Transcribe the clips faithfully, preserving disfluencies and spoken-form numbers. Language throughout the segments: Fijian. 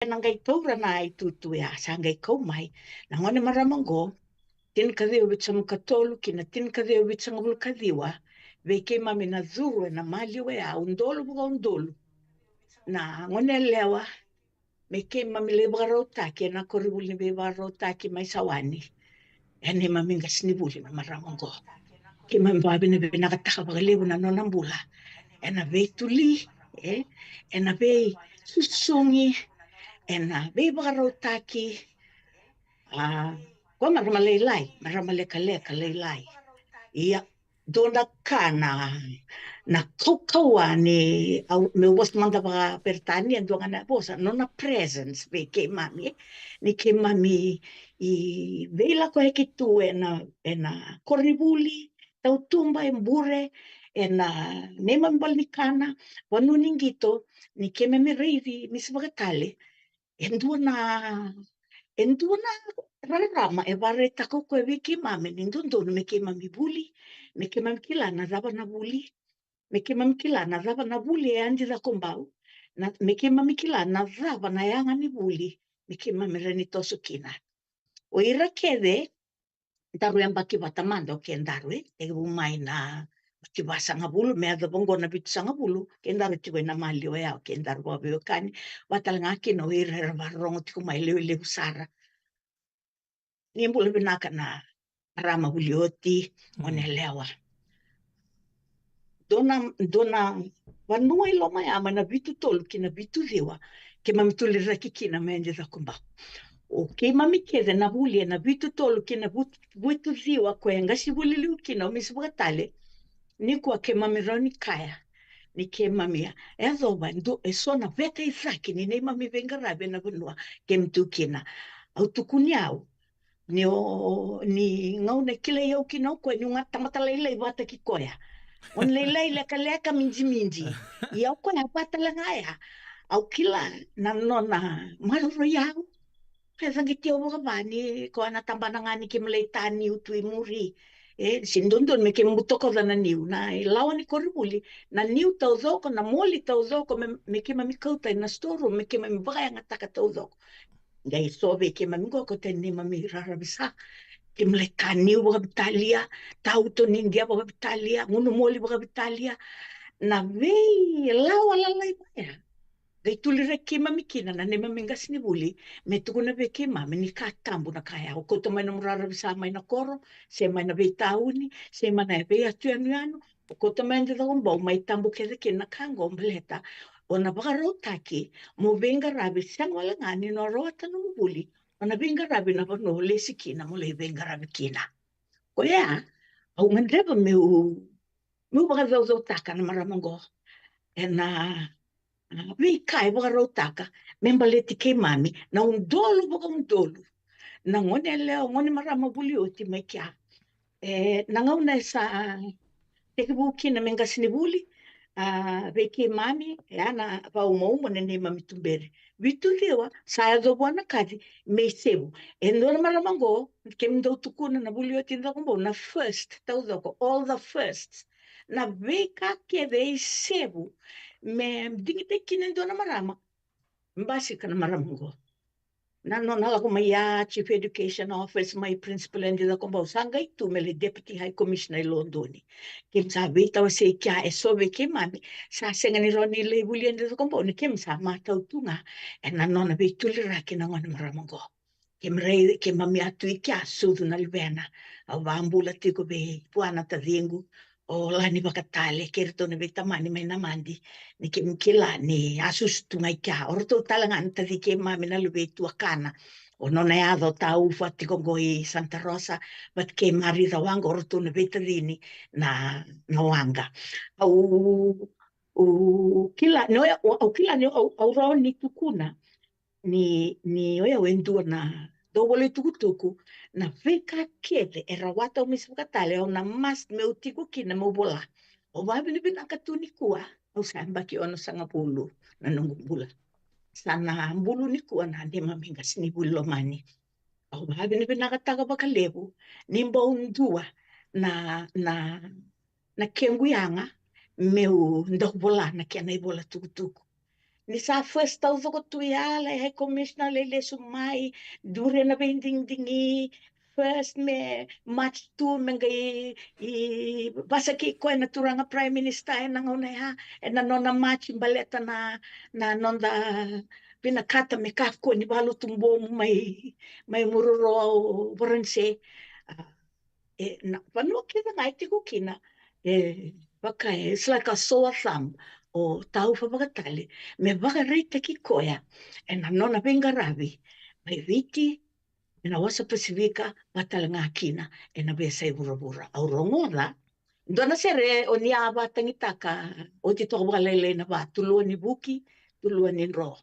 ena qai taura na itutu ya, sa qai kau mai na gone marama qo, tinikaciwa vitusagavulu ka tolu ki na tinikaciwa vitusagavulu ka ciwa, vei keimami na curu ena maliwa ya, udolu vakaudolu. Na gone yalewa, me keimami lai vakarautaki ena koronivuli ni veivakarautaki mai Sawani. E neimami qasenivuli na marama qo. Keimami vakavinavinakataka vakalevu na nona bula. Ena veituli, e, ena veisusugi, ena veivakarautaki. A, ko marama lailai, marama lekaleka lailai. Ia, dua na ka na, na kaukauwa ni, au, meu vosa mada vakaperitania, dua ga na vosa, nona presence vei keimami, ni keimami i veilakoyaki tu ena, ena koronivuli, tautuba, e bure, ena neimami bale ni kana, vanua ni qito, ni keimami raici Misi Vakatale, e dua na, e dua na rarama e vakaraitaka o koya vei keimami ni dodonu me keimami vuli, me keimami kila na cava na vuli, me keimami kila na cava na vuli e Adi Cakobau, na, me keimami kila na cava na yaga ni vuli, me keimami rawa ni toso kina. O ira kece, daru yabaki vata mada o kedaru, e, tekivu mai na yabaki vasagavulu, me yacova oqo na vitusagavulu, kedaru tiko ena maliwa ya, o kedaru vakaveiwekani, vata tale ga kina o ira era vakarorogo tiko mai, lewe levu sara. Ni bula vinaka na marama vuli oti, gone yalewa. Dua na, dua na vanua i loma ya, mai na vitu tolu ki na vitu ciwa, keimami tuliraki kina mai Adi Cakobau. O keimami kece na vuli ena vitu tolu ki na vut-, vitu ciwa, koya e qasenivuli liu kina o Misi Vakatale. Nikua keimami rawa ni kaya ni keimami a yacova e dua, e so na veika i cake ni neimami veiqaravi ena vanua keimami tu kina. Au tukuni au, ni o, ni gauna e kilai au kina o koya, niu ga tamata lailai vakataki koya. Gone lailai, lekaleka, midimidi. Ia o koya vata tale ga ya, au kila na nona maroroi au. Ka caqeti au vakava ni koya na tabana ga ni keimami lai ta niu tu i muri. E, sega ni dodonu me keimami butakoca na niu, na ilawa ni koronivuli, na niu taucoko, na moli taucoko, me, me keimami kauta ina storeroom, me keimami vakayagataka taucoko. Qai so vei keimami qo, ko tani neimami raravi sa. Keimami lai ta niu vakavitalia, ta uto ni Idia vakavitalia, gunu moli vakavitalia. Na veilawa lalai vaya. Qai tuliraki keimami kina na neimami qasenivuli, me tukuna vei keimami ni ka tabu na ka ya. O kauta mai nomu raravi sa mai na koro, se mai na veitauni, se mai na veiyatu yanuyanu, o kauta mai Adi Cakobau, mai tabu kece kina na ka qo baleta o na vakarautaki mo veiqaravi, sega wale ga ni na rawata nomu vuli, o na veiqaravi na vanua o lesi kina mo lai veiqaravi kina. Koya au gadreva meu, meu vakacaucautaka na marama qo ena, a, veika e vakarautaka me baleti keimami na udolu vakaudolu na gone yalewa, gone marama vuli oti mai kea. E, na gauna e sa tekivu kina me qasenivuli, a, vei keimami, e a na vaumauma na neimami tuberi. Vitu ciwa, sa yaco vua na kaci me isevu. E dua na marama qo, keimami dau tukuna na vuli oti Cakobau, na first taucoko, all the firsts. Na veika kece e isevu me digitaki kina e dua na marama, basika na marama qo. Na nona lako mai ya, Chief Education Office, mai principal Adi Cakobau, sa qai tu me lai Deputy High Commissioner i Lodoni. Keimami sa veitawasei kea, e so vei keimami sa sega ni rawa ni lai vuli Adi Cakobau, ni keimami sa matau tu ga ena nona veituliraki na gone marama qo. Keimami rai, keimami a tu i kea, sucu na luvena. Au vakabula tiko vei vua na taciqu, o Lani Vakatale, kei iratou na veitamani mai Namadi, ni keimami kila ni a susu tu ga i kea. O ratou tale ga na taci keimami na luve i tuakana, o nona yaca o Taufa, tiko qo i Santa Rosa, vata kei Marica Waqa, o ratou na veitacini na, na waqa. Au, au kila ni, au, au kila ni, au, au rawa ni tukuna ni, ni o yau e dua na dauvolatukutuku, na veika kece e rawata o Misi Vakatale, au na must meu tiko kina meu vola. Au vakavinavinaka tu nikua, au sa yabaki onosagavulu na noqu bula. Sa na bulu nikua na neimami qasenivuli lomani. Au vakavinavinakataka vakalevu ni bau dua na, na, na kequ yaga meu dau vola na kena ivolatukutuku. ni sa first taucoko tu ya, lai high commissioner, lai lesu mai, duri na veidigidigi, first me March tu, me qai vasa kei koya na turaga prime minister ena gauna ya, ena nona March baleta na, na noda vinakata me kakua ni valutu bomu mai, mai muri rua o Varanise. E, na vanua kece ga e tiko kina, e vaka e, it's like a sore thumb o Taufa Vakatale, me vakaraitaki koya ena nona veiqaravi mai Viti, ena wasa Pasifika, vaka tale ga kina ena veiyasai vuravura. Au rogoca dua na sere o ni a vatagitaka oti toka vakalailai na va, Tulua ni Vuki, Tulua ni Dro.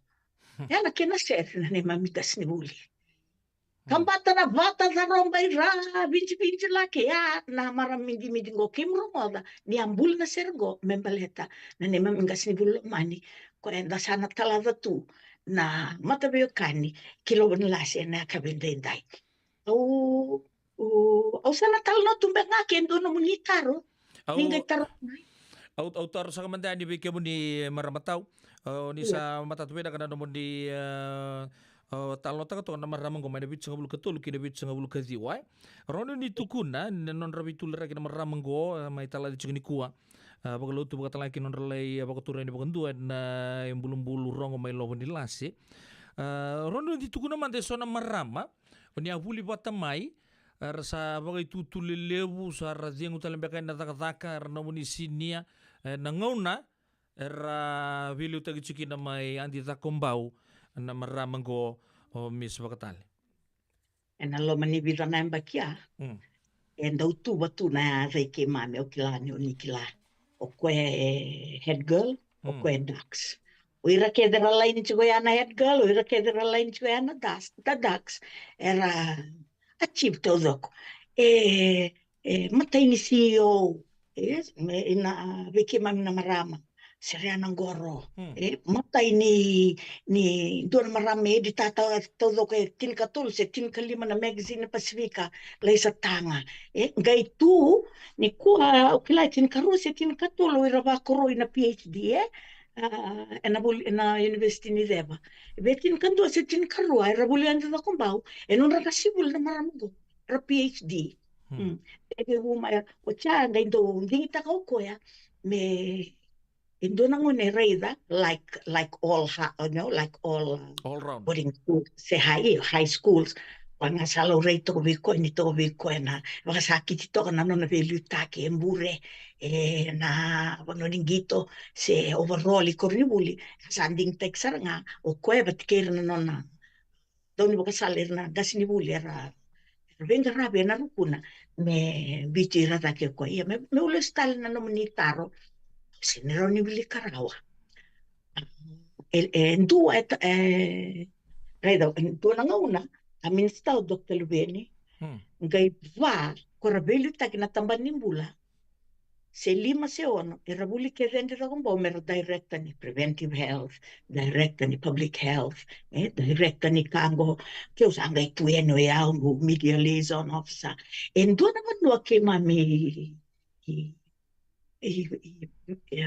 Ia na kena sere na neimami qasenivuli. Kabata na vata, caroba i ra, vidividilaki ya na marama midimidi qo, keimami rogoca ni a buli na sere qo me baleta na neimami qasenivuli lomani, ko eda sa na talaca tu na mataveiwekani ki Lovo ni Lase ena yakavi edaidai. Au, au sa na talanoa tu beka ga ke dua nomuni taro. Au, ni qai taro. Au, au taro saka mada yani vei kemuni, e, marama tau. O ni sa matata vinaka na nomuni, e, o talanoataka toka na marama qo mai na vitusagavulu ka tolu ki na vitusagavulu ka ciwa, e. Rawa ni tukuna na nodra veituliraki na marama qo, e, mai talaci tiko nikua, e, vakalotu, vakatalega ki nodra lai, e, vakaturaga ni vakadua ena, e, bulubulu rogo mai Lovo ni Lase. E, rawa ni tukuna mada eso na marama o ni a vuli vata mai, era sa vakaitutu lelevu, sa ra cegu tale beka ena cakacaka, era nomuni sinia, e, na gauna era veiliutaki tiko kina mai Adi Cakobau na marama qo, o Miss Vakatale. Ena loma ni vica na yabaki ya, e dau tuva tu na yaca i keimami, au kila ni o ni kila. O koya e head girl, o koya e dux. O ira kece ra laini tiko ya na head girl, o ira kece ra laini tiko ya na dux, na dux, era achieve taucoko. E, e matai ni C E O, e, me, ina, vei keimami na marama, Serea Naqoro. E matai ni, ni dua na marama e edita taucoko, e tinikatolu se tinikalima na magazine na Pasifika, Laisa Taga. E qai tu nikua, au kila e tinikarua se tinikatolu o ira vakoroi na P H D, e, a, ena vuli, ena University ni Ceva. E vei tinikadua se tinikarua era vuli Adi Cakobau, e nodra qasenivuli na marama qo, ra P H D. E vei vuma ya, o ca qai dau digitaka o koya me e dua na gone e raica, like, like all ha-, you know, like all, uh, all round boarding school, se high, high schools. Koya ga sa laurai toka vei koya ni toka vei koya na vakasakiti toka na nona veiliutaki e bure, e na vanua ni qito, se overall i koronivuli, sa digitaki sara ga o koya vata kei ira na nona daunivakasala, ira na qasenivuli era, era veiqaravi ena rukuna me biuti ira cake o koya. Ia me, meu lesu tale na nomuni taro, se ni rawa ni wilika rawa. E, e dua e, e raica, e dua na gauna a minisita o Doctor Luveni qai va ko ra veiliutaki na tabana ni bula se lima se ono, era vuli kece Adi Cakobau me ra director ni preventive health, director ni public health, e, director ni ka qo. Keu sa qai tu yani o yau media liaison officer. E dua na vanua keimami, i, i, i, e,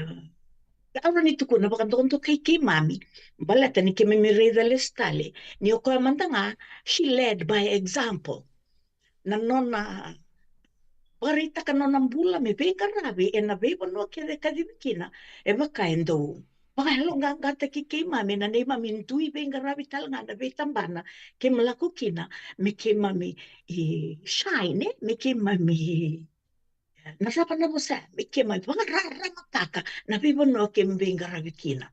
au rawa ni tukuna vakadokadokai keimami, baleta ni keimami raica lesu tale ni o koya mada ga, she led by example. Na nona vakaraitaka nona bula me veiqaravi ena veivanua kece e kacivi kina, e vaka e dau vakayaloqaqataki keimami ena neimami dui veiqaravi tale ga na veitabana keimami lako kina, me keimami, e, shine, e, me keimami, e, na cava na vosa, me keimami vakararamataka na veivanua keimami veiqaravi kina.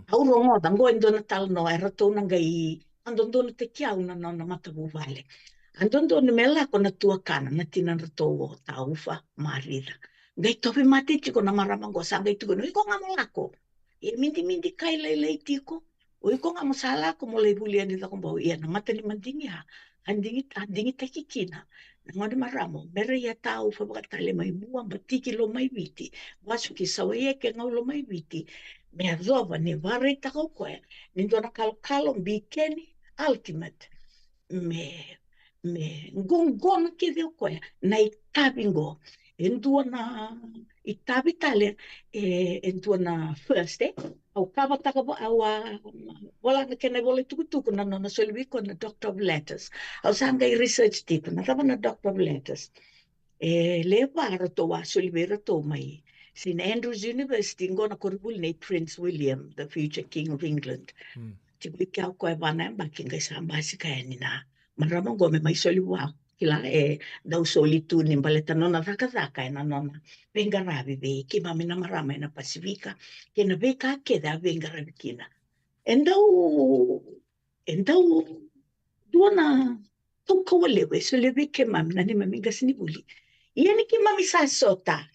Au rogoca qo e dua na talanoa, e ratou na qai a dodonutaki au na nona matavuvale. A dodonu me lako na tuakana, na tinadratou o Taufa Marica. Qai tauvimate tiko na marama qo, sa qai tukuna, o iko ga mo lako. E midimidi kai lailai tiko. O iko ga mo sa lako mo lai vuli Adi Cakobau. Ia na mata ni madigi a, a digi, a digitaki kina na gone marama o Mereia Taufa Vakatale mai Mua, Batiki, Lomaiviti, vasu ki Sauaieke, Gau, Lomaiviti, me yacova ni vakaraitaka o koya ni dua na kalokalo bikeni ultimate me, me qoqona kece o koya na itavi qo. E dua na, itavi tale e, e dua na first, e. Au kavataka, au a vola na kena ivola itukutuku na nona soli vei koya na Doctor of Letters. Au sa qai research tiko na cava na Doctor of Letters. E levu eratou a soli vei iratou mai St Andrews University, qo na koronivuli nei Prince William, the future King of England. Tiko i kea o koya e va na yabaki qai sa basika yani na marama qo me mai soli vua. Kila, e dau soli tu ni baleta nona cakacaka ena nona veiqaravi vei keimami na marama ena Pasifika kei na veika kece a veiqaravi kina. E dau, e dau dua na kaukauwa levu e solia vei keimami na neimami qasenivuli. Ia ni keimami sa sota,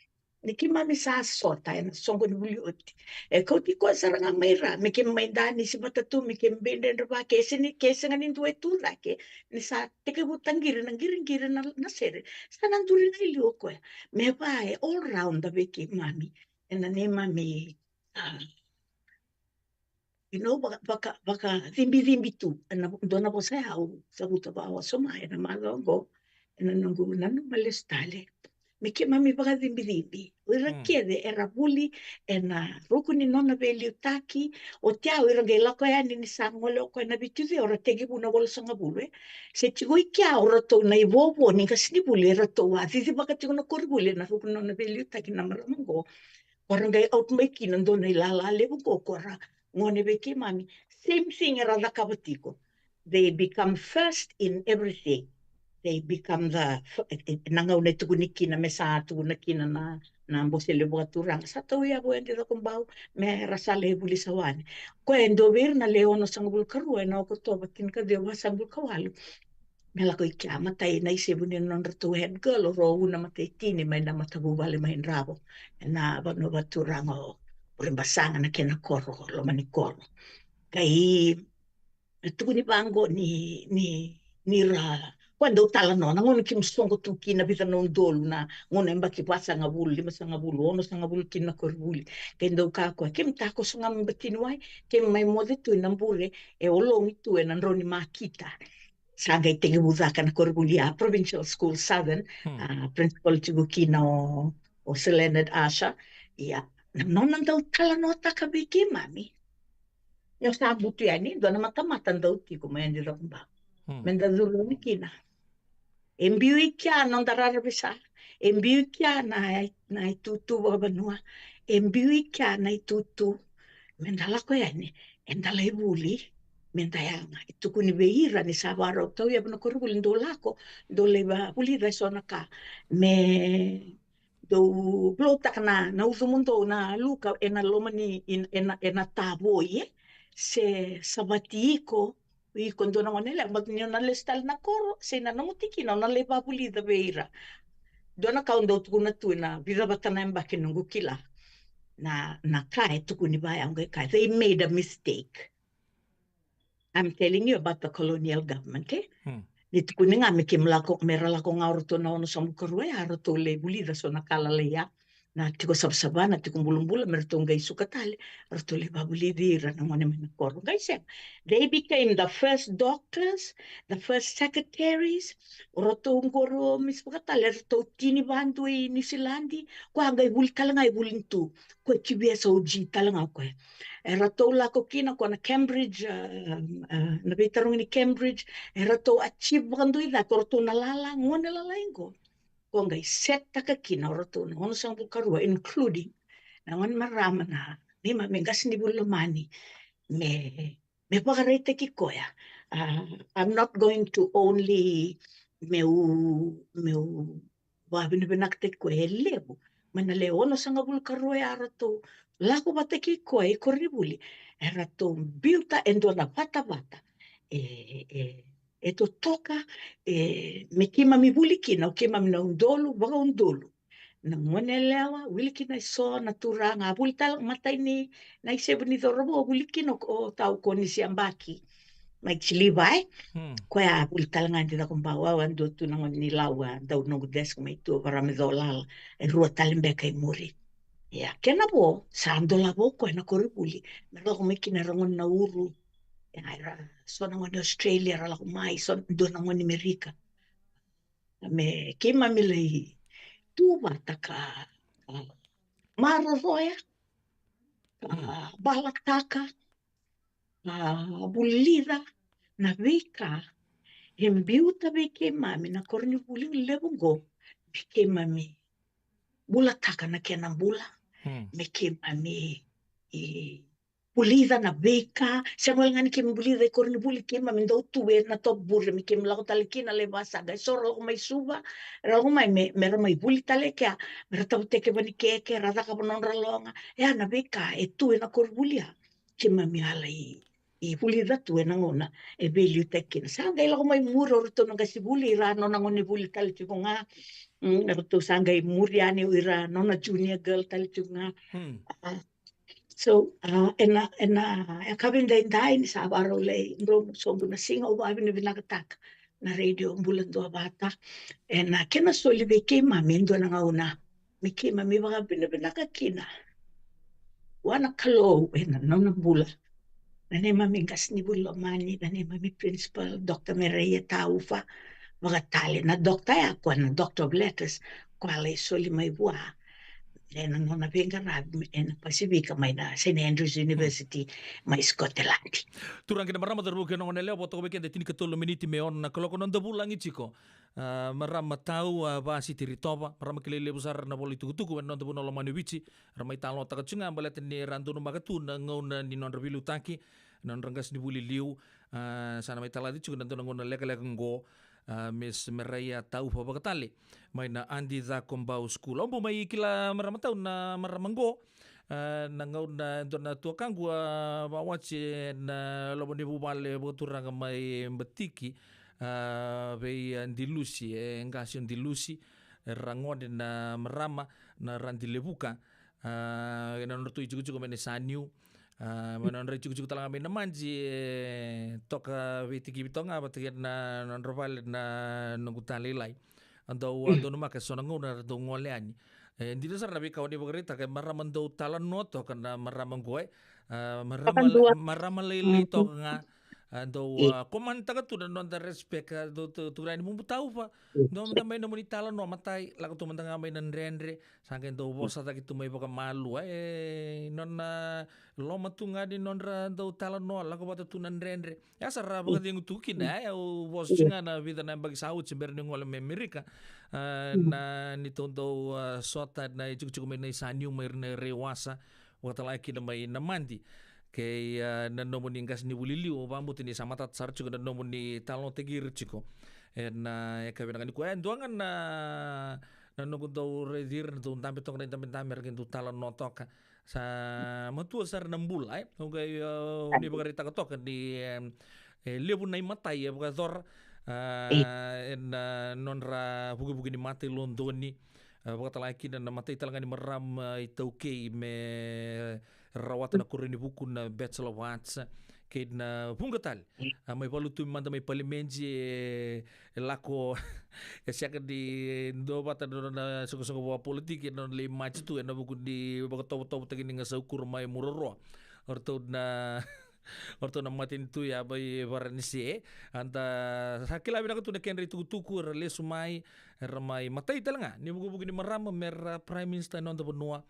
ni keimami sa sota ena soqo ni vuli oti, e kauti koya sara ga mai ra me keimami danisi vata tu, me keimami veidredrevaki, e sega ni, ke sega ni dua e tu cake. Ni sa tekivu taqiri na qiriqiri na, na sere, sa na duri ga i liu o koya. Me va e all round vei keimami ena neimami, a, you know, vaka, vaka, vakacibicibi tu. Ena dua na vosa ya au cavuta vakawasoma ena macawa oqo, ena noqu nanuma lesu tale. Me keimami vakacibicibi. O ira kece era vuli ena ruku ni nona veiliutaki. Oti ya o ira qai lako yani ni sa gole o koya na veituci, o ra tekivu na walusagavulu, e. Se tiko i kea o ratou na ivovo ni qasenivuli, eratou a cicivaka tiko na koronivuli ena ruku ni nona veiliutaki na marama qo. O ra qai out mai kina dua na ilala levu qo, ko ra gone vei keimami. Same thing era cakava tiko. They become first in everything. They become the f-, e, e, na gauna e tukuni kina, me sa tukuna kina na, na bose levu vakaturaga, sa tauyavu Adi Cakobau me ra sa lai vuli Sawane. Koya e dua vei ira na le onosagavulu karua ena Okotova tinikaciwa vasagavulu kawalu. Me lako i kea, matai na isevu ni nodratou head girl o Rouna Mataitini mai na matavuvale mai Dravo, ena vanua vakaturaga o Burebasaga na kena koro, loma ni koro. Qai e tukuni vaqo ni, ni, ni ra, koya dau talanoa na gauna keimami soqo tu kina vica na udolu, na gauna yabaki vasagavulu, limasagavulu, onosagavulu kina na koronivuli. Qai dau kaya o koya, keimami takoso ga mai Batiniwai, keimami mai moce tu ena bure e Ologi tu ena drau ni makita. Sa qai tekivu caka na koronivuli a Provincial School Southern, a principal tiko kina o, o Sir Leonard Usher. Ia, na nona dau talanoataka vei keimami. Ni o sa butu yani, dua na matamata dau tiko mai Adi Cakobau. Me da curu yani kina. E biu i kea noda raravi sa. E biu i kea na, na itutu vakavanua. E biu i kea na itutu. Me da lako yani, eda lai vuli, me da yaga. E tukuni vei ira ni sa vakarau tauyavu na koronivuli, dou lako, dou lai vavulica eso na ka. Me dou voloutaka na, na ucumudou na luka ena loma ni, ena, ena tavoi, e. Se savati iko, iko dua na gone yalewa, baleta ni o na lesu tale na koro, se na nomu tikina o na lai vavulica vei ira. Dua na ka au dau tukuna tu ena vica vata na yabaki noqu kila. Na, na ka e tukuni vaya, au qai kaya, they made a mistake. I'm telling you about the colonial government, e? Ni tukuni ga me keimami lako, me ra lako ga o ratou na onosagavulu karua ya, ratou lai vulica so na ka lalai ya. Na tiko savasava, na tiko bulabula, me ratou qai suka tale, ratou lai vavulici ira na gone mai na koro. Qai sega. They became the first doctors, the first secretaries. O ratou qori o Miss Vakatale, ratou tini vadua i Niusiladi. Koya qai vuli tale ga i Vuli ni Tu. Koya ki V S O G tale ga o koya. E ratou lako kina ko na Cambridge, a, a, na veitarogi ni Cambridge, e ratou achieve vakadua i cake o ratou na lala, gone lalai qo. Ko qai set taka kina o ratou na onosagavulu karua, including na gone marama na neimami qasenivuli lomani, me, me vakaraitaki koya. A, I'm not going to only meu, meu vakavinavinakataki koya, e levu mai na le onosagavulu karua ya ratou lako vata kei koya i koronivuli, e ratou biuta e dua na vatavata e, e, e totoka, e, me keimami vuli kina, o keimami na udolu vakaudolu. Na gone yalewa, vuli kina eso na turaga, a vuli tale, matai ni, na isevu ni cauravou, vuli kina o, o tau ko Nisi Abaki mai Tiliva, e. Koya a vuli tale ga Adi Cakobau, au a dua tu na gone ni Lau, a dau noqu desk mai tu, o Varame Colala, e rua tale beka i muri. Ia, kena vo, sa dolava o koya na koronivuli me ra lako mai kina, ra gone Nauru. Ia, era so na gone Australia ra lako mai, so dua na gone Merika. Me keimami lai tu vata ka, a, maroroya, a, balataka, a, vulica na veika e biuta vei keimami na koronivuli levu qo, me keimami bulataka na kena bula, me keimami, e, vulica na veika, se gole ga ni keimami vulica i koronivuli, keimami dau tu ena top bure, me keimami lako tale kina lai vasaqa, e so ra lako mai Suva, ra lako mai me, me ra mai vuli tale kea, me ra tavuteke vanikeke, ra cakava nodra loga. E a na veika e tu ena koronivuli a keimami a lai vulica tu ena gauna e veiliutaki kina. Sa qai lako mai muri o ratou na qasenivuli, ira nona gonevuli tale tiko ga. Mm, ratou sa qai muri yani o ira nona junior girl tale tiko ga. A, so, a, ena, ena, e ka veidaidai ni sa varau lai dromu sobu na siga, au vakavinavinakataka na Radio Bula Duavata ena kena soli vei keimami e dua na gauna me keimami vakavinavinaka kina vua na Kalou ena nona bula na neimami qasenivuli lomani, na neimami principal, Doctor Mereia Taufa, vakatale na doctor ya, koya na Doctor of Letters, koya lai soli mai vua ena nona veiqaravi ena Pasifika mai na St Andrews University mai Scotland. Turaga kei na marama, cauravou kei na goneyalewa, vo toka vei keda e tinikatolu na miniti me ono na kaloko, noda vulagi tiko. A, marama tau, a, Vasiti Ritova, marama kilai levu sara na vola itukutuku ena noda vanua lomani o Viti. Ra mai talanoataka tiko ga baleta ni ra donumaka tu na gauna ni nodra veiliutaki na nodra qasenivuli liu. A, sa na mai talaci tiko na dua na gauna lekaleka qo, a, Miss Mereia Taufa vakatale mai na Adi Cakobau School. Au bau mai kila, marama tau, na marama qo, a, na gauna e dua na tuakaqu a vakawati ena loma ni vuvale vakaturaga mai Batiki, a, vei, a, Dilusi, e qase o Dilusi, e ra gone na marama na Radi Levuka, a, ena nodratou itikotiko mai na Saniu, a, mai na nodra itikotiko tale ga mai na Madi, e toka veitikivi toka ga vata kei na nodra vale na noqu ta lailai. A dau, a donumaka e so na gauna ra dau gole yani. E dina sara na veika o ni vakaraitaka, e marama dau talanoa toka na marama qo, e. A, marama, marama lailai toka ga. A dau, a, komantaka tu na noda respect, a dau tu, tu yani, mumu Taufa. Dau mada mai nomuni talanoa, matai, lako tu mada ga mai na dredre, sa qai dau vosa cake tu mai vakamalua, e, nona loma tu ga ni nodra dau talanoa, lako vata tu na dredre. E a sa ra vakacegu tu kina, e, au vosa tu ga na vica na yabaki sa oti bera niu gole mai Amerika. A, na neitou dau, a, sota na itikotiko mai na Saniu mai na Raiwasa, vakatale kina mai na Madi. Kei, a, na nomuni qasenivuli liu, au vakabauta ni sa matata sara tiko na nomuni talanoataki ira tiko ena, a, yakavi vinaka nikua. E dua ga na, na noqu dau raici ira, na dau dabe toka na idabedabe, era qai dau talanoa toka. Sa matua sara na bula, e. Au qai, a, ni vakaraitaka toka ni, e, e levu na imatai e vakayacora, a, ena, a, nodra vukivuki ni mata i Lodoni. A, vakatale kina na matai tale ga ni marama, a, iTaukei me rawata na koro ni vuku na Bachelor of Arts, kei na vuqa tale. A, mai valutu mada mai Palimedi, e, e lako, e sega ni duavata na nona soqosoqo vakapolitiki, e nona lai maji tu ena vuku ni vakatovotovotaki ni gasaukuro mai Muroroa. O ratou na, o ratou na matanitu ya mai Varanise. Eda sa kila vinaka tu na kedra itukutuku, era lesu mai, era mai matai tale ga ni vukivuki ni marama me ra Prime Minister e noda vanua.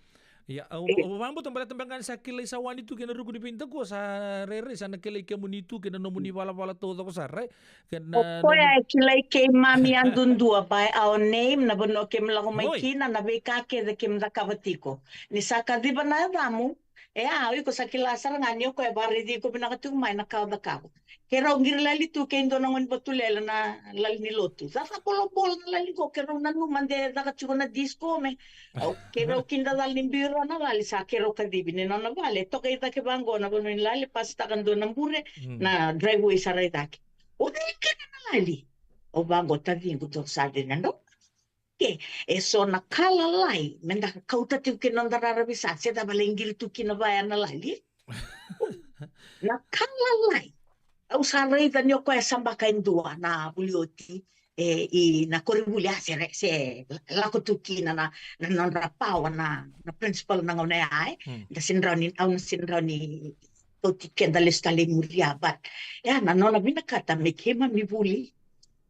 Ia, au, au vakabauta baleta beka ga ni sa kilai sa wani tu kei na ruku ni veidakua, sa rairai sa na kilai kemuni tu kei na nomuni valavala taucoko sara, e. Kei na, o koya e kilai keimami yadudua by our name, na vanua keimami lako mai kina, na veika kece keimami cakava tiko. Ni sa kaciva na yacamu, e a, o iko sa kila sara ga ni o koya e vakaraici iko vinaka tiko mai na ka o cakava. Keirau qiri lali tu kei dua na gone vatulele na lali ni lotu. Caca bolobolo na lali qo, keirau nanuma de caka tiko na disco me. Au, keirau kida cala ni biu rawa na lali, sa keirau kacivi ni nona vale. Toka i cake vaqo na vanua ni lali, pasitaka dua na bure, na driveway sara i cake. O cei kina na lali? Au vaqo, taciqu, dou sa cei na dou. Ke, e so na ka lalai, meda kauta tiko ki na noda raravi sa, se cava lai qiri tu kina vaya na lali. Na ka lalai. Au sa raica ni o koya e sabaka e dua na vuli oti, e, i na koronivuli a se re-, se lako tu kina na, na nodra pawa na, na principal na gauna ya, e. Da sega ni rawa ni, au na sega ni rawa ni kauti keda lesu tale i muri ya, but, ya, na nona vinakata me keimami vuli.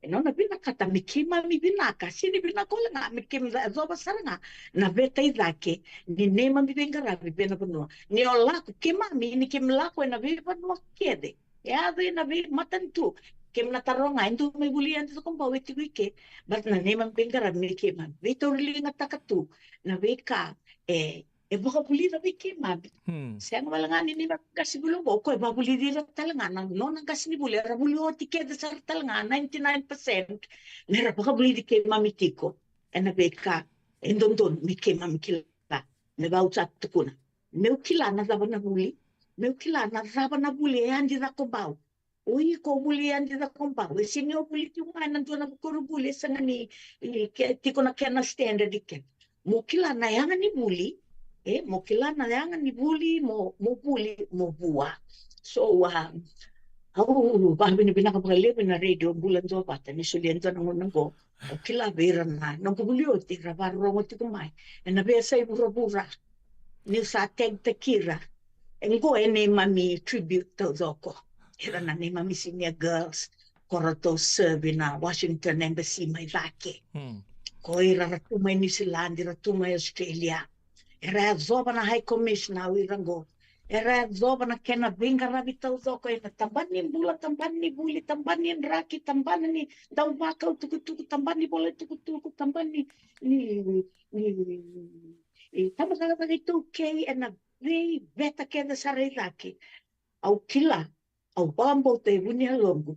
E nona vinakata me keimami vinaka, sega ni vinaka wale ga, me keimami yacova sara ga na veika i cake ni neimami veiqaravi vei na vanua. Ni o lako keimami, ni keimami lako ena veivanua kece, e yaco ena veimatanitu, keimami na taroga e dua mai vuli yadi cakobau e tiko i ke. But na neimami veiqaravi me keimami veitauriligataka tu na veika e e vakavulica vei keimami. Hmm. Sega wale ga ni neimami qasenivuli oqo, o koya e vakavulici ira tale ga na nona qasenivuli, era vuli oti kece sara tale ga, ninety-nine percent, me ra vakavulici keimami tiko ena veika e dodonu me keimami kila. Me vaka au sa tukuna, meu kila na cava na vuli, meu kila na cava na vuli e yadi cakobau. O iko o vuli yadi cakobau, e sega ni o vuli tiko ga ena dua na koronivuli e sega ni, e, ke, tiko na kena standard i ke. Mo kila na yaga ni vuli, e, mo kila na yaga ni vuli, mo, mo vuli, mo vua. So, a, au vakavinavinaka vakalevu ena Radio Bula Duavata ni solia e dua na gauna oqo. Au kila vei ira na noqu vuli oti, ra vakarorogo tiko mai ena veiyasai vuravura, niu sa tagtaki ira. E qo e neimami tribute taucoko. Ira na neimami senior girls, ko ratou serve na Washington Embassy mai cake. Hmm. Ko ira ra tu mai New Zealand, ra tu mai Australia. Era yacova na High Commissioner, o ira qo. Era yacova na kena veiqaravi taucoko ena tabana ni bula, tabana ni vuli, tabana ni draki, tabana ni dauvakau tukutuku, tabana ni vola tukutuku, tabana ni, ni, ni, ni tabacakacaka iTaukei, ena veiveta kece sara i cake. Au kila, au vakabauta e vu ni yaloqu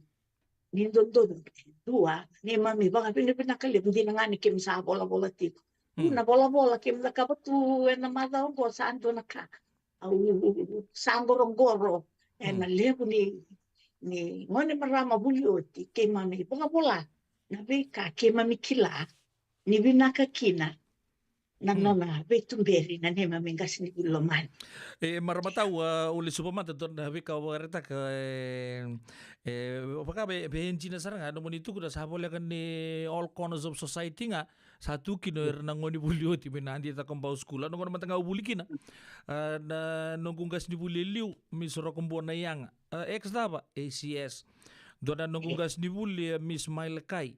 ni dodonu e dua na neimami vakavinavinaka levu, dina ga ni keimami sa volavola tiko. Hmm. Na volavola keimami cakava tu ena macawa oqo sa dua na ka au sa qoroqoro ena, hmm, levu ni, ni gone marama vuli oti, keimami vakavola na veika keimami kila ni vinaka kina na, hmm, nona veituberi na neimami qasenivuli lomani. E, marama tau, a, au lesuva mada e dua na veika au vakaraitaka, e, e, vaka vei, vei Engineer sara ga, nomuni tukuna sa voleka ni all corners of society ga sa tu kina o ira na gone vuli oti mai na Yadi Cakobau School. A, na gauna mada ga au vuli kina, a, na noqu qasenivuli e liu, Miss Rokobua Naiyaga. A, ex cava? A C S. Dua na noqu, yeah, qasenivuli, a, Miss Mailekai.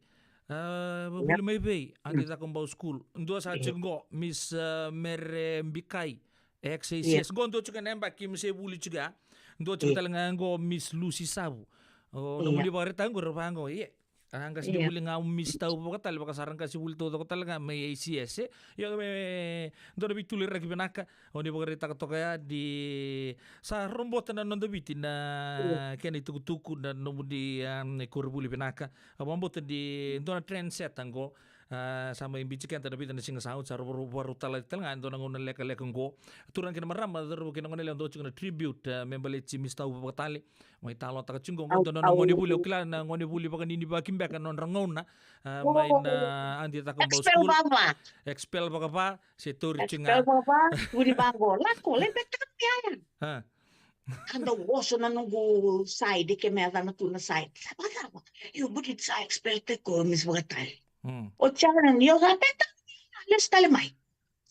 A, vuli, yeah, mai vei? Yadi, mm, Cakobau School. Dua sa, yeah, tiko qo, Miss, a, Mere Bikai, ex A C S. Yeah. Qo dua tiko na yabaki keimami se vuli tiko ya. Dua tiko, yeah, tale ga qo, Miss Lucy Savu. O, yeah, nomuni vakaraitaka qo, ra vaqo, yeah. A, qasenivuli, yeah, ga Miss Tauvakatale, vaka sara qasenivuli taucoko tale ga mai A C S, e. Io, me dua na veituliraki vinaka o ni vakaraitaka toka ya, ni sa robota na noda Viti na, yeah, kena itukutuku, na nomuni, a, koronivuli vinaka. Au vakabauta ni dua na trendsetter qo, a, sa mai biuti keda na vica na siga sa oti, sa rau vakarau talai tale ga e dua na gauna lekaleka qo. Turaga kei na marama, cauravou kei na goneyalewa, dua tiko na tribute, a, me baleti Miss Tauvakatale. Mai talanoataka tiko qo, au, dua na nona, au, gonevuli, au kila na gonevuli vakaninivaki beka na nodra gauna, a, mai na Yadi Cakobau School. Expel vakava. Expel vakava, se tauri tiko ga. Expel vakava, vuli vaqo. Lako, lai beka na yaya. A. Ka dau oso na noqu side, ke me yacana tu na side. Sa vakacava? Io, budi sa expel tiko Miss Vakatale. Hmm. O Jaren, io, sa beka, lesu tale mai.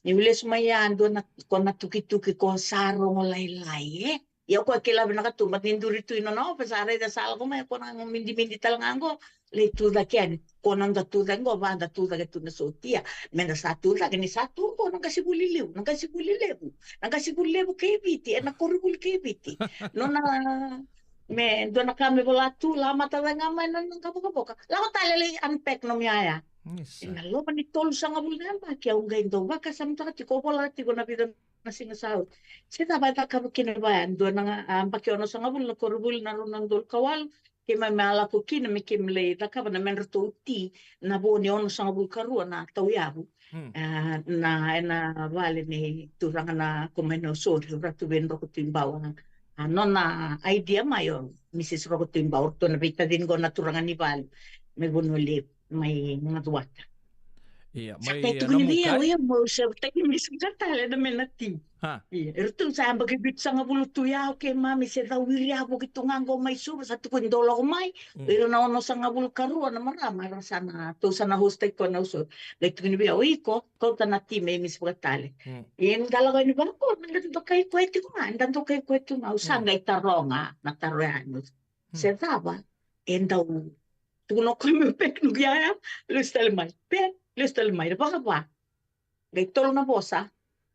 Niu lesu mai ya, dua na, ko na tukituki ko sa rogo lailai, e? Ia ko e kila vinaka tu, but ni duri tu i nona office, a raica sa lako mai, ko na midimidi tale ga qo, lai tucake yani. Ko na da tucake qo, va da tucake tu na sotia. Me da sa tucake, ni sa tu qo na qasenivuli liu, na qasenivuli levu, na qasenivuli levu kei Viti, ena koronivuli kei Viti. Nona, me dua na ka me vola tu, la mata cake ga mai na noqu vakavoka. Lako tale lai unpack nomu yaya. Isa. Ena loma ni tolusagavulu na yabaki au qai dau vakasamataka tiko, au vola tiko na vica na siga sa oti. Se cava e cakava kina vaya, dua na, a, yabaki onosagavulu na koronivuli na rua na udolu ka walu, keimami a lako kina me keimami lai cakava na medratou ti na vo ni onosagavulu ka rua na tauyavu. Hmm. A, na, ena vale ni turaga na ko mai Nausori, o Ratu Veni Rokotuibau. A, nona idea mai o Mrs Rokotuibau, ratou na veitacini qo na turaga ni vale mai Vanua Levu, mai Macuata. Ia, sa mai, e, tukuni vei au, ia, meu sevutaki Miss Vakatale ena mena ti. Ha. Ia, eratou sa yabaki vitusagavulu tu ya, o keimami se cau iri yavoki tu ga qo mai Suva, sa tukuni dou lako mai. Mm. Ira na onosagavulu ka rua na marama, era sa na, tou sa na host-taki koya na uso. Qai tukuni vei au, iko, kauta na ti me Miss Vakatale. Mm. Ia, da lako yani vaqo, da dokai koya tiko ga, da dokai koya tiko ga, au sa qai taroga na taro yani. Mm. Se cava e dau Tukuna o koya meu pek noqu yaya, lesu tale mai. Pek, lesu tale mai. Vakava. Qai tolu na vosa,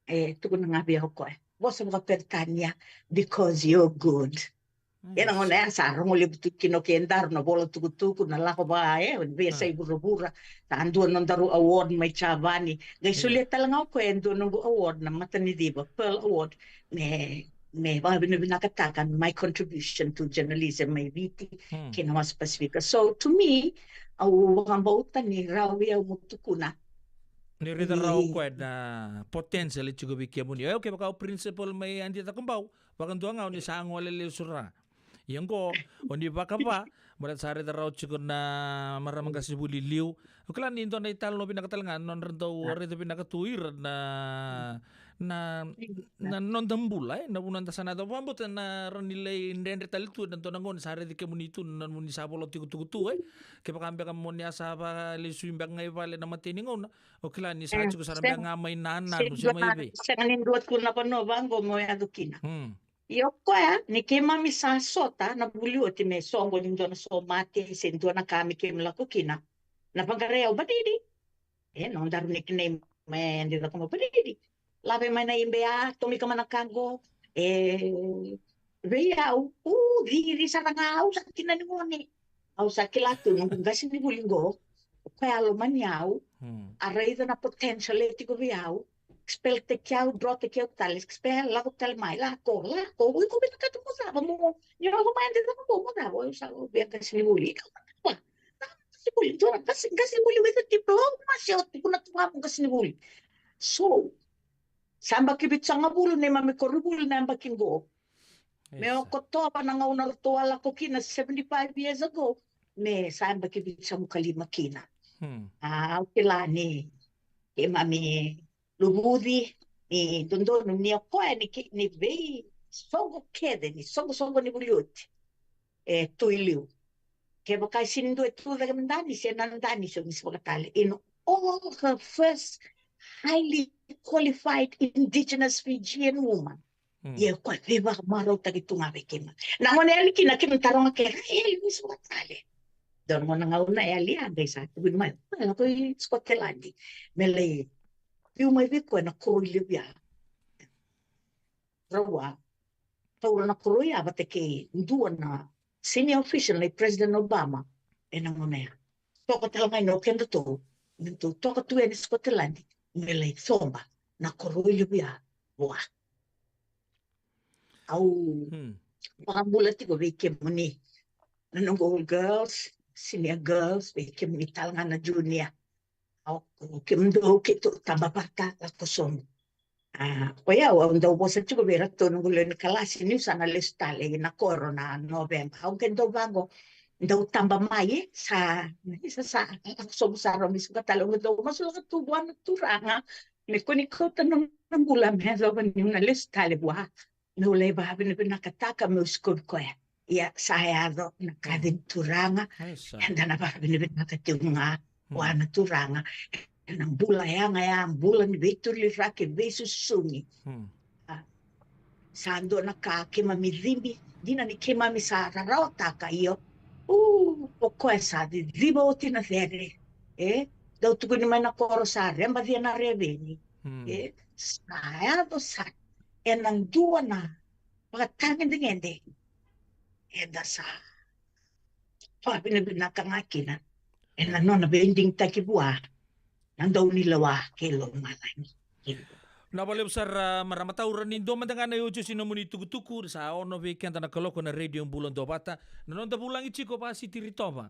e tukuna ga vei au o koya. Vosa vakaperitania, because you're good. Ia na gauna ya sa rogo levu tu kina o kedaru na vola tukutuku, na lako va, e, o ni veiyasai vuravura. Sa dua nodaru award mai Japani. Qai solia tale ga o koya e dua noqu award na Mataniciva Pearl Award. Me, me vakavinavinakataka my contribution to journalism mai Viti kei na Wasa Pasifika. So to me, au vakabauta ni rawa vei au mo tukuna. Ni raica rawa o koya na potential e tiko vei kemuni. Io, kevaka o principal mai Adi Cakobau, vakadua ga o ni sa gole lesu ra. Ia qo, o ni vakava, baleta sa raica rawa tiko na marama qasenivuli liu. O kila ni dua na italanoa vinaka tale ga, nodra dau raica vinaka tu ira na, na, na noda bula, e, na vuna da sa na vakabauta na rawa ni lai dredre tale tu, na dua na gauna sa raici kemuni tu, na nomuni sa vola tukutuku tu, e. Kevaka beka mo ni a sa vakalesui beka ga i vale na imatai ni gauna, o kila ni sa tiko sara beka ga mai nananu se mai vei. Sega ni dua tu na vanua vaqo mo yaco kina. Ia o koya, ni keimami sa sota na vuli oti me soqo ni dua na somate se dua na ka me keimami lako kina. Na vaqarai au vadidi. E, nodaru nickname me dina kama vadidi. Lave mai na ibe ya, tomika mai na ka qo. E, vei au, u, ciri sara ga au sa kina ni gone. Au sa kila tu noqu qasenivuli qo. O koya a lomani au, a raica na potential e tiko vei au. Expel-taki au, draw-taki au tale, expel, lako tale mai, lako, lako, ui, ko vinakata mo cava mo, ni lako mai de cava mo, mo cava, au sa via qasenivuli. Au sa via qasenivuli, dua na qase, qasenivuli with a diploma, se o tukuna tu ga mo qasenivuli. So, sa yabaki vitusagavulu, neimami koronivuli na yabaki qo. Me Okotova na gauna ratou a lako kina seventy-five years ago, me sa yabaki vitusagavulu ka lima kina. A, au kila ni keimami luvuci, ni dodonu ni o koya ni, ni veisoqo kece, ni soqosoqo ni vuli oti. E tu i liu. Kevaka e sega ni dua e tu cake mada ni se na dani se o ni se vakatale. In all her first highly qualified indigenous Fijian woman. Ia o koya e veivakamarautaki tu ga vei keimami. Na gauna e yali kina keimami taroga kece, e yali ni se vakatale. Dua na gauna e yali a qai sa tukuni mai, e lako i Scotland. Me lai biu mai vei koya na koroi levu ya. Rau a taura na koroi ya vata kei dua na senior official nei President Obama ena gauna ya. Toka tale ga ina o kedatou, me datou toka tu yani Scotland me lai coba na koroi levu ya vua. Au vakabula tiko vei kemuni na noqu girls, senior girls, vei kemuni tale ga na junior. Au, kemudou keitou taba vata, lako sobu. A, o yau, au dau vosa tiko vei iratou noqu lewe ni kalasi niu sa na lesu tale ina koro na November. Au qai dau vaqo, dau taba mai, e, sa, sa, sa, lako sobu sara, au ni suka tale, au dau masulaka tu vua na Turaga me kua ni kauta na nona bula me yacova niu na lesu tale vua. Meu lai vakavinavinakataka meu sikovi koya. Ia sa yaco na kaci ni Turaga. Eda na vakavinavinaka tiko ga vua na Turaga ena bula yaga ya, bula ni veituliraki, veisusugi. A, sa dua na ka keimami cibi, dina ni keimami sa rarawataka, io. U, o koya sa ciciva oti na cere. E dau tukuni mai na koro sa rebacia na reveni. E sa yaco sa ena dua na vakatagedegede. Eda sa vakavinavinaka ga kina ena nona veidigitaki vua na Daunilewa kei lomalagi. Na vakalevu sara, marama, taura ni dua mada ga na iotioti ni nomuni tukutuku. Sa ono vei keda na kaloko na Radio Bula Duavata, na noda vulagi tiko Vasiti Ritova.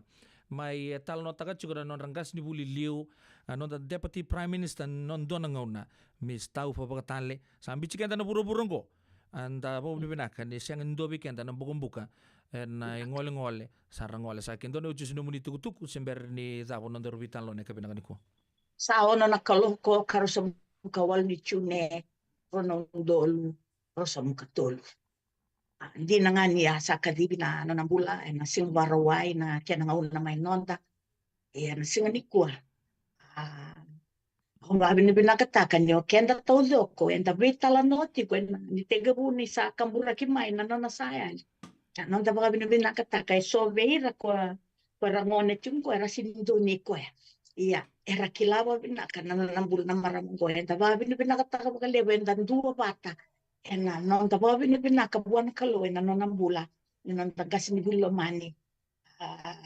Mai, e, talanoataka tiko na nodra qasenivuli liu, a, noda Deputy Prime Minister na dua na gauna, Miss Taufa Vakatale. Sa biuti keda na vuravura oqo. Eda vakavinavinaka ni sega ni dua vei keda na bukabuka ena igolegole sa ra gole sara. Ke dua na iotioti ni nomuni tukutuku se bera ni cava nodaru veitalanoa ena yakavi vinaka nikua. Sa ono na kaloko, ka ruasagavulu ka walu ni June, rua na udolu ruasagavulu ka tolu. A, dina ga ni a sa kacivi na nona bula ena Siga Vakarauwai na kena gauna mai noda. Ia na siga nikua, a, au vakavinavinakataka ni o keda taucoko eda veitalanoa tiko ena, ni tekivu ni sa kaburaki mai na nona sa yali. Na noda vakavinavinakataka eso vei ira ko Ko era gone tiko qo, era sega ni donui koya. Ia, era kila vakavinaka na nona bula na marama qo. Eda vakavinavinakataka vakalevu, eda duavata ena noda vakavinavinaka vua na Kalou ena nona bula na noda qasenivuli lomani. A,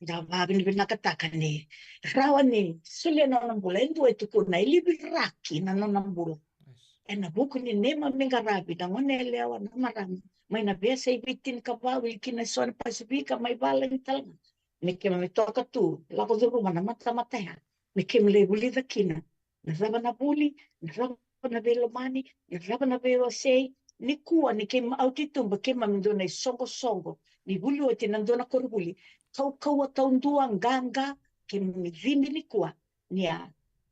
da vakavinavinakataka ni rawa ni solia na nona bula. E dua e tukuna e liviraki na nona bula. Ena vuku ni neimami qaravi na goneyalewa, na marama, mai na veiyasai Viti ni Kava, wili kina eso na Pasifika, mai valagi talega. Me keimami toka tu, lako curuma na matamata ya, me keimami lai vulica kina na cava na vuli, na cava na veilomani, na cava na veiwasei. Nikua ni keimami oti tuba, keimami dua na isoqosoqo ni vuli oti na dua na koronivuli. Kaukauwa taudua, qaqa, keimami cibi nikua ni a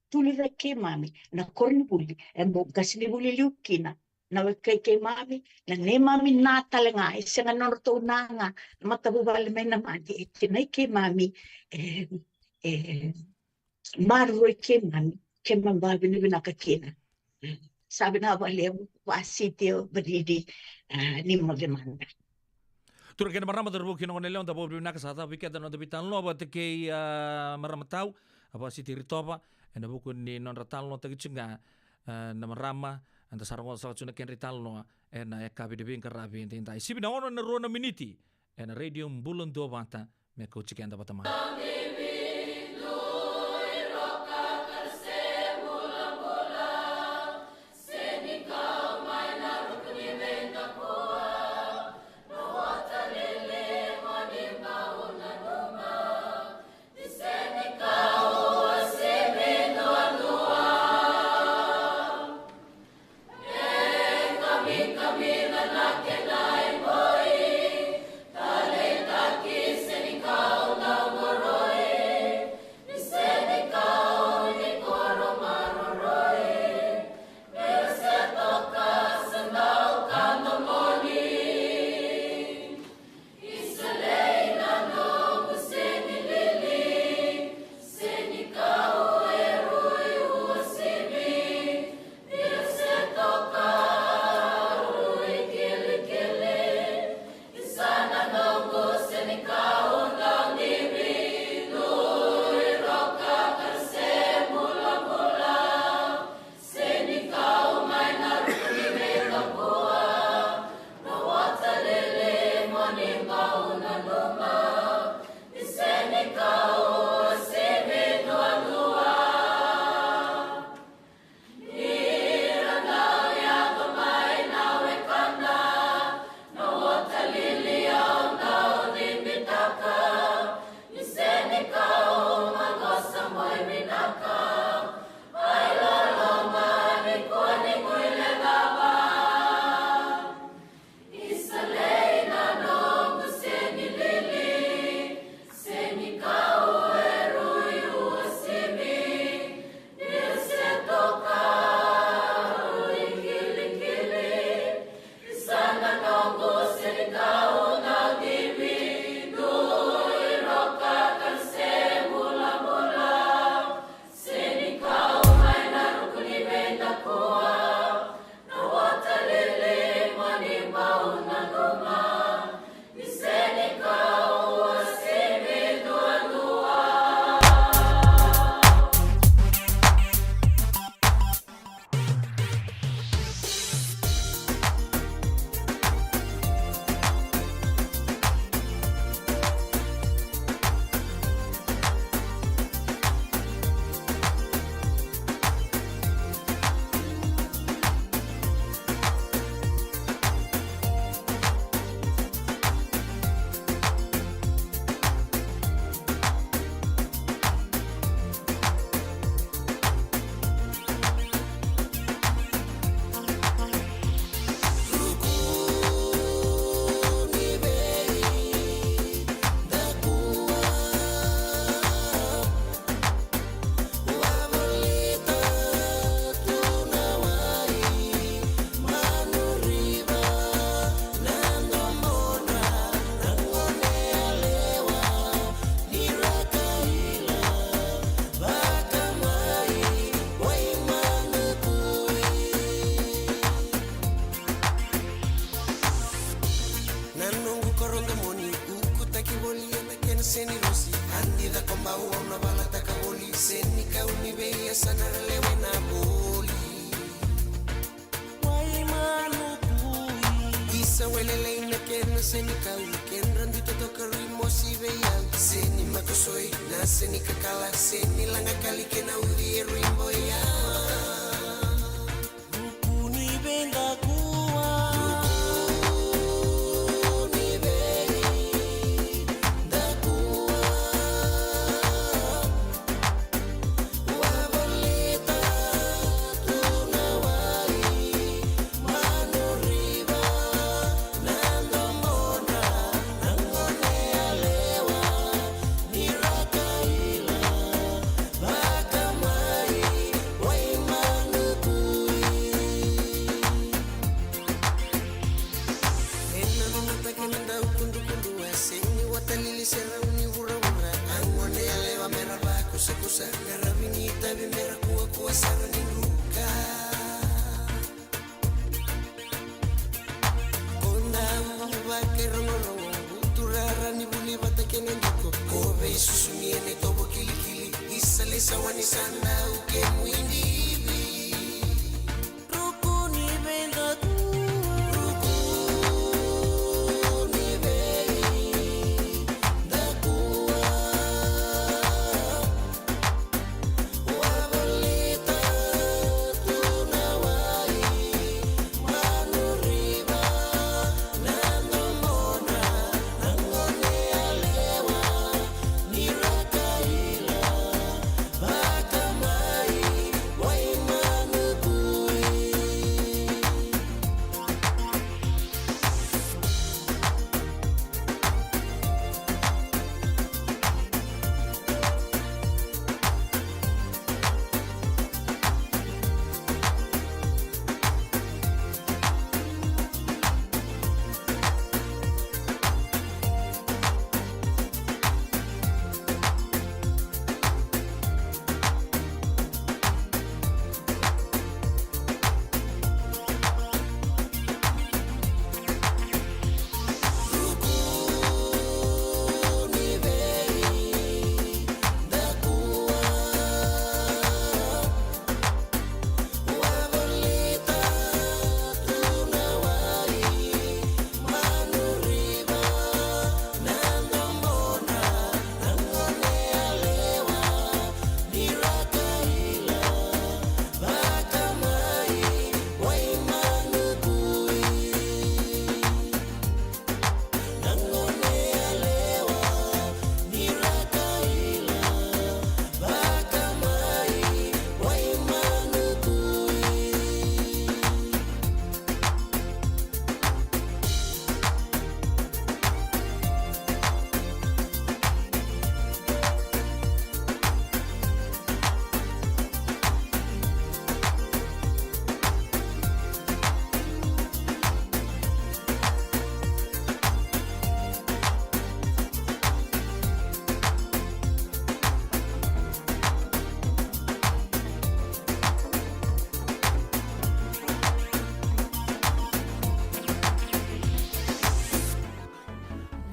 tulirai keimami na koronivuli e bau qasenivuli liu kina na wekai keimami, na neimami na talega, e sega ni nodratou na ga na matavuvale mai na mani, e tinai keimami, e, e maroroi keimami, keimami vakavinavinaka kina. Sa vinaka vakalevu, Vasiti, o Validi, a, ni moce mada. Turaga kei na marama, cauravou kei na goneyalewa, da vakavinavinaka sara vei keda na noda veitalanoa vata kei, a, marama tau, a, Vasiti Ritova, ena vuku ni nodra talanoataki tiko ga, a, na marama, eda sa rogoca sara tiko na kedra italanoa ena yakavi ni veiqaravi edaidai. Sivi na ono na rua na miniti ena Radio Bula Duavata, me kauti keda vata mai. Adi cakobau au na valataka voli, se ni kau ni vei a sa na ra lewe na voli. Wai manu kui. Isa welelei na kena se ni kau, kedra dui totoka rui mosi vei au. Se ni makosoi na se ni kakala, se ni laga kali kena uci e rui boya. Ruku ni veidakua. Ruku ni veidakua. Wavolita tu na wai, manu riva na domona, na gone yalewa ni ra kaila. Vaka mai wai manu kui. Ena nona take na dau kudukudu, a seni watalili se rau ni vuravura. A gone yalewa mera vakusakusa, qaravi ni itavi mera kuakua sara ni druka. Ko dau vakairogorogo, buturara ni vuli vata kei na diko. Ko veisusumi ena itovo kilikili, isa lei sa wani sa dau kemu idivi. Ruku ni veidakua. Ruku ni veidakua.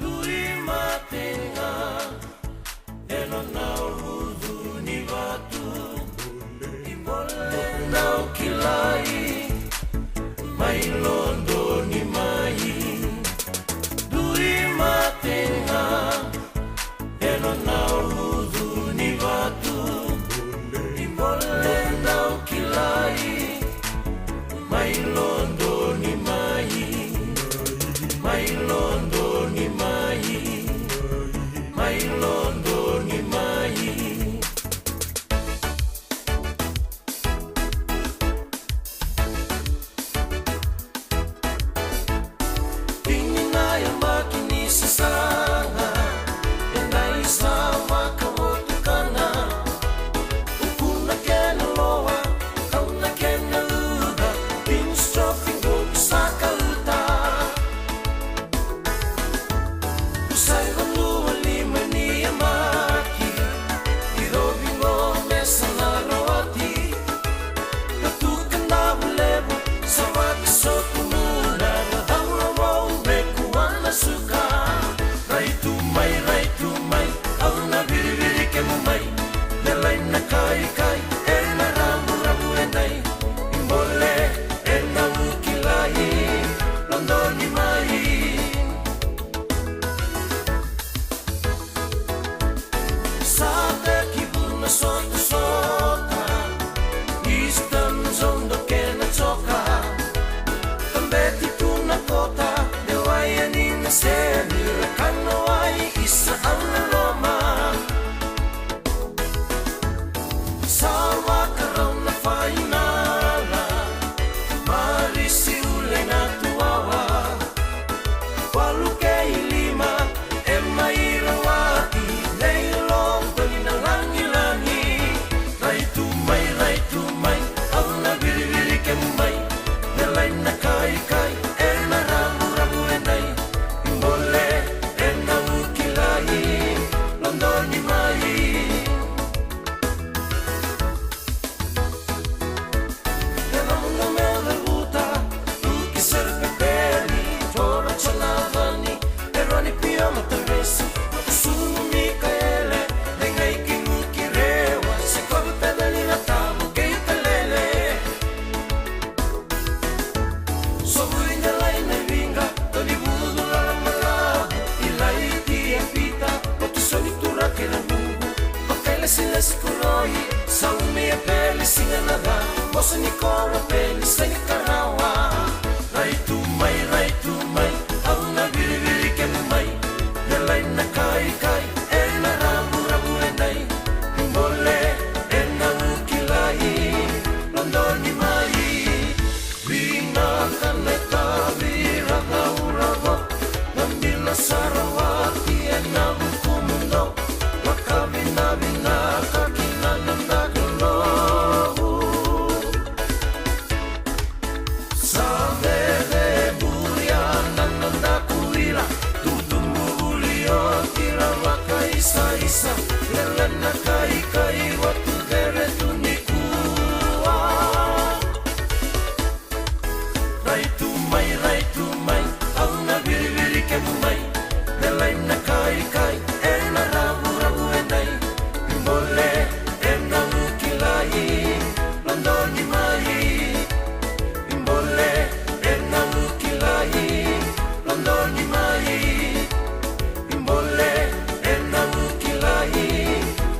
Duri matega ena nona ucu ni vatu. I bole dau kilai mai Lodoni mai. Duri matega ena nona ucu ni vatu. I bole dau kilai mai Lodoni mai. Mai Lodoni mai. Mai Lodoni mai. Saumi e peli siga na ca, vosa ni koro peli sa ni karawa. Rai tu mai, rai tu mai, au na viriviri kemu mai. Yalai na kaikai, e na ravuravu e nai. Bole, e na kilai, lodoni mai. Vinaka na itavi ra caurava, na dina sara wati e na vukumudo, na ka vinavinaka ki na noda Kalou. Sa veve buria na noda kuila, tutubu vuli oti ra vakaisaisa, lele na kaikai watu vere tu nikua. Rai tu mai, rai tu mai, au na viriviri kemu mai. Belai na kaikai, e na ravuravu e nai. Bole, e na kilai, lodoni mai. Bole, e na kilai, lodoni mai. Bole, e na kilai,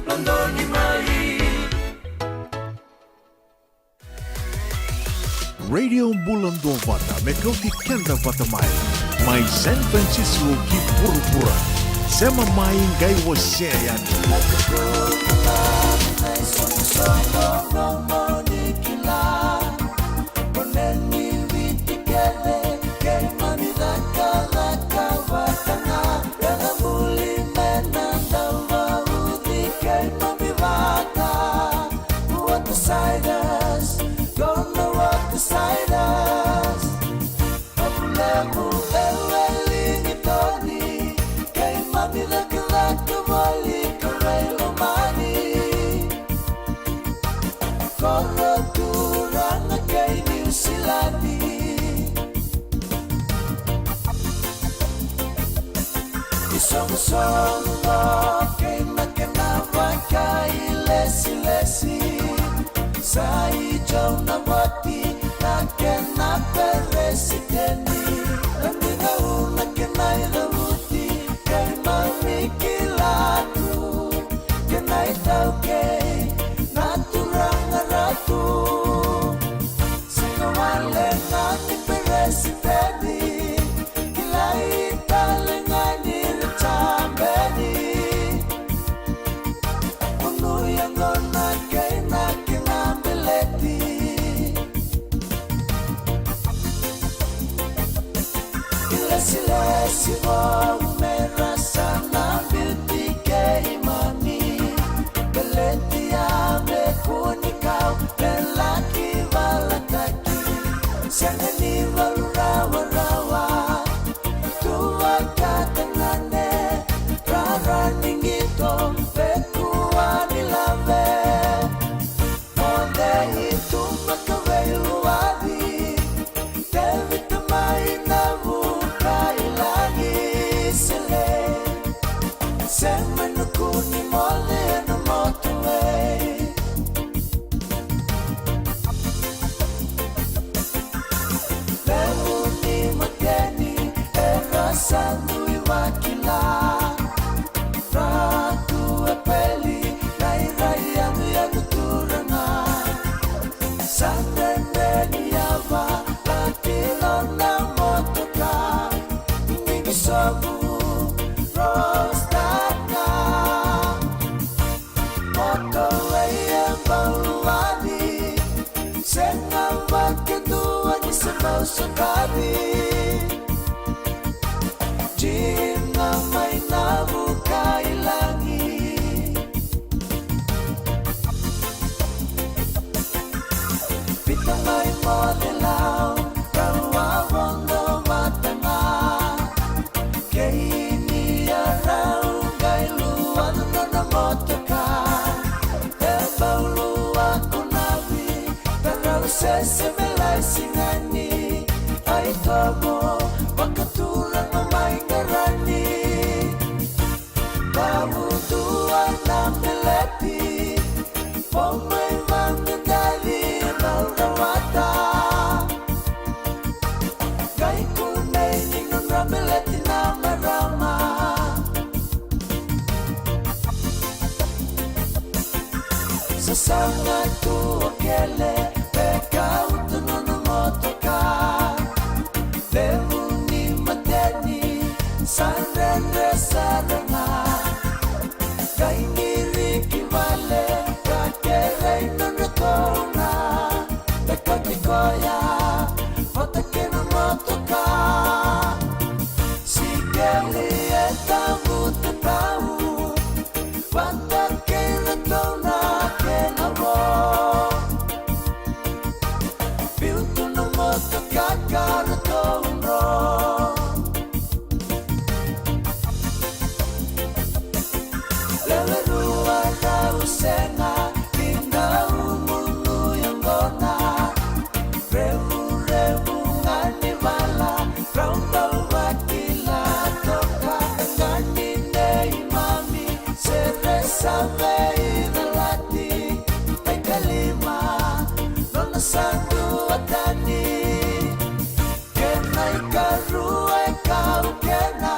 lodoni mai. Radio Bula Duavata, me kauti keda vata mai. Mai San Francisco ki vuravura. Sema mai qai wasea yani. What the Siders, gonna what the Siders. Levu ewe ligi toni, keimami cakacaka voli ka raica mani. Koro turaga kei Niusiladi. Isoqosoqo kei na kena vakailesilesi. Sa i Jau Navoti na kena peresiteni. Na digau na kena icavuti keimami kila tu. Kena itaukei na turaga Ratu. Sega wale ga ni peresiteni, kilai tale ga ni ra jabeni. Kunu yaqona kei na kena beleti. Ilesilesi vou me ra sa na biuti keimami. Beleti a me kua ni kau me laki valataki. Sega ni valu rawarawa. Tu vaka tagane rara ni qito, vekua ni lave. Moce i tu maka veiluaci, Tevita mai na vuka i lagi sele. Sema nuku ni moce na motu ei. Levu ni mateni era sa dui vakila. Ratu Epeli na iraiyagu yagu turaga. Sa dredre ni yava lati nona motoka. Ni bisovu rostaka. Moto e baluwaci, sega vakadua ni se bau sotavi. Jina mai na vuka i lagi. Vita mai moce lau, rau a vodo vata ga. Kei ni a rau qai luaca nona motoka. E bau lua kunavi, ka rau sese me lai sigani. Ai tomo, vakaturaga mai qarani. Vavudua na beleti, po mai vaqaqali na rawata. Qai kunei ni nodra beleti na marama. Saga tu o Kele, veka utu nona motoka. Levu ni mateni, sa dredre sara ga. Qai qiri ki vale, ka kerei nona tauna. Veka ni koya, vata kei na motoka. Sikeli e tabu tatau, vata kei na tauna kei na vo. Biu tu na motoka ka ratou dro. Lewe rua rau sega ni dau gunu yaqona. Revurevu ga ni vala, rau dau vakila toka. Ga ni neimami sere sa veicalati. Mai kalima nona sa duatani. Kena ikarua e kau kena,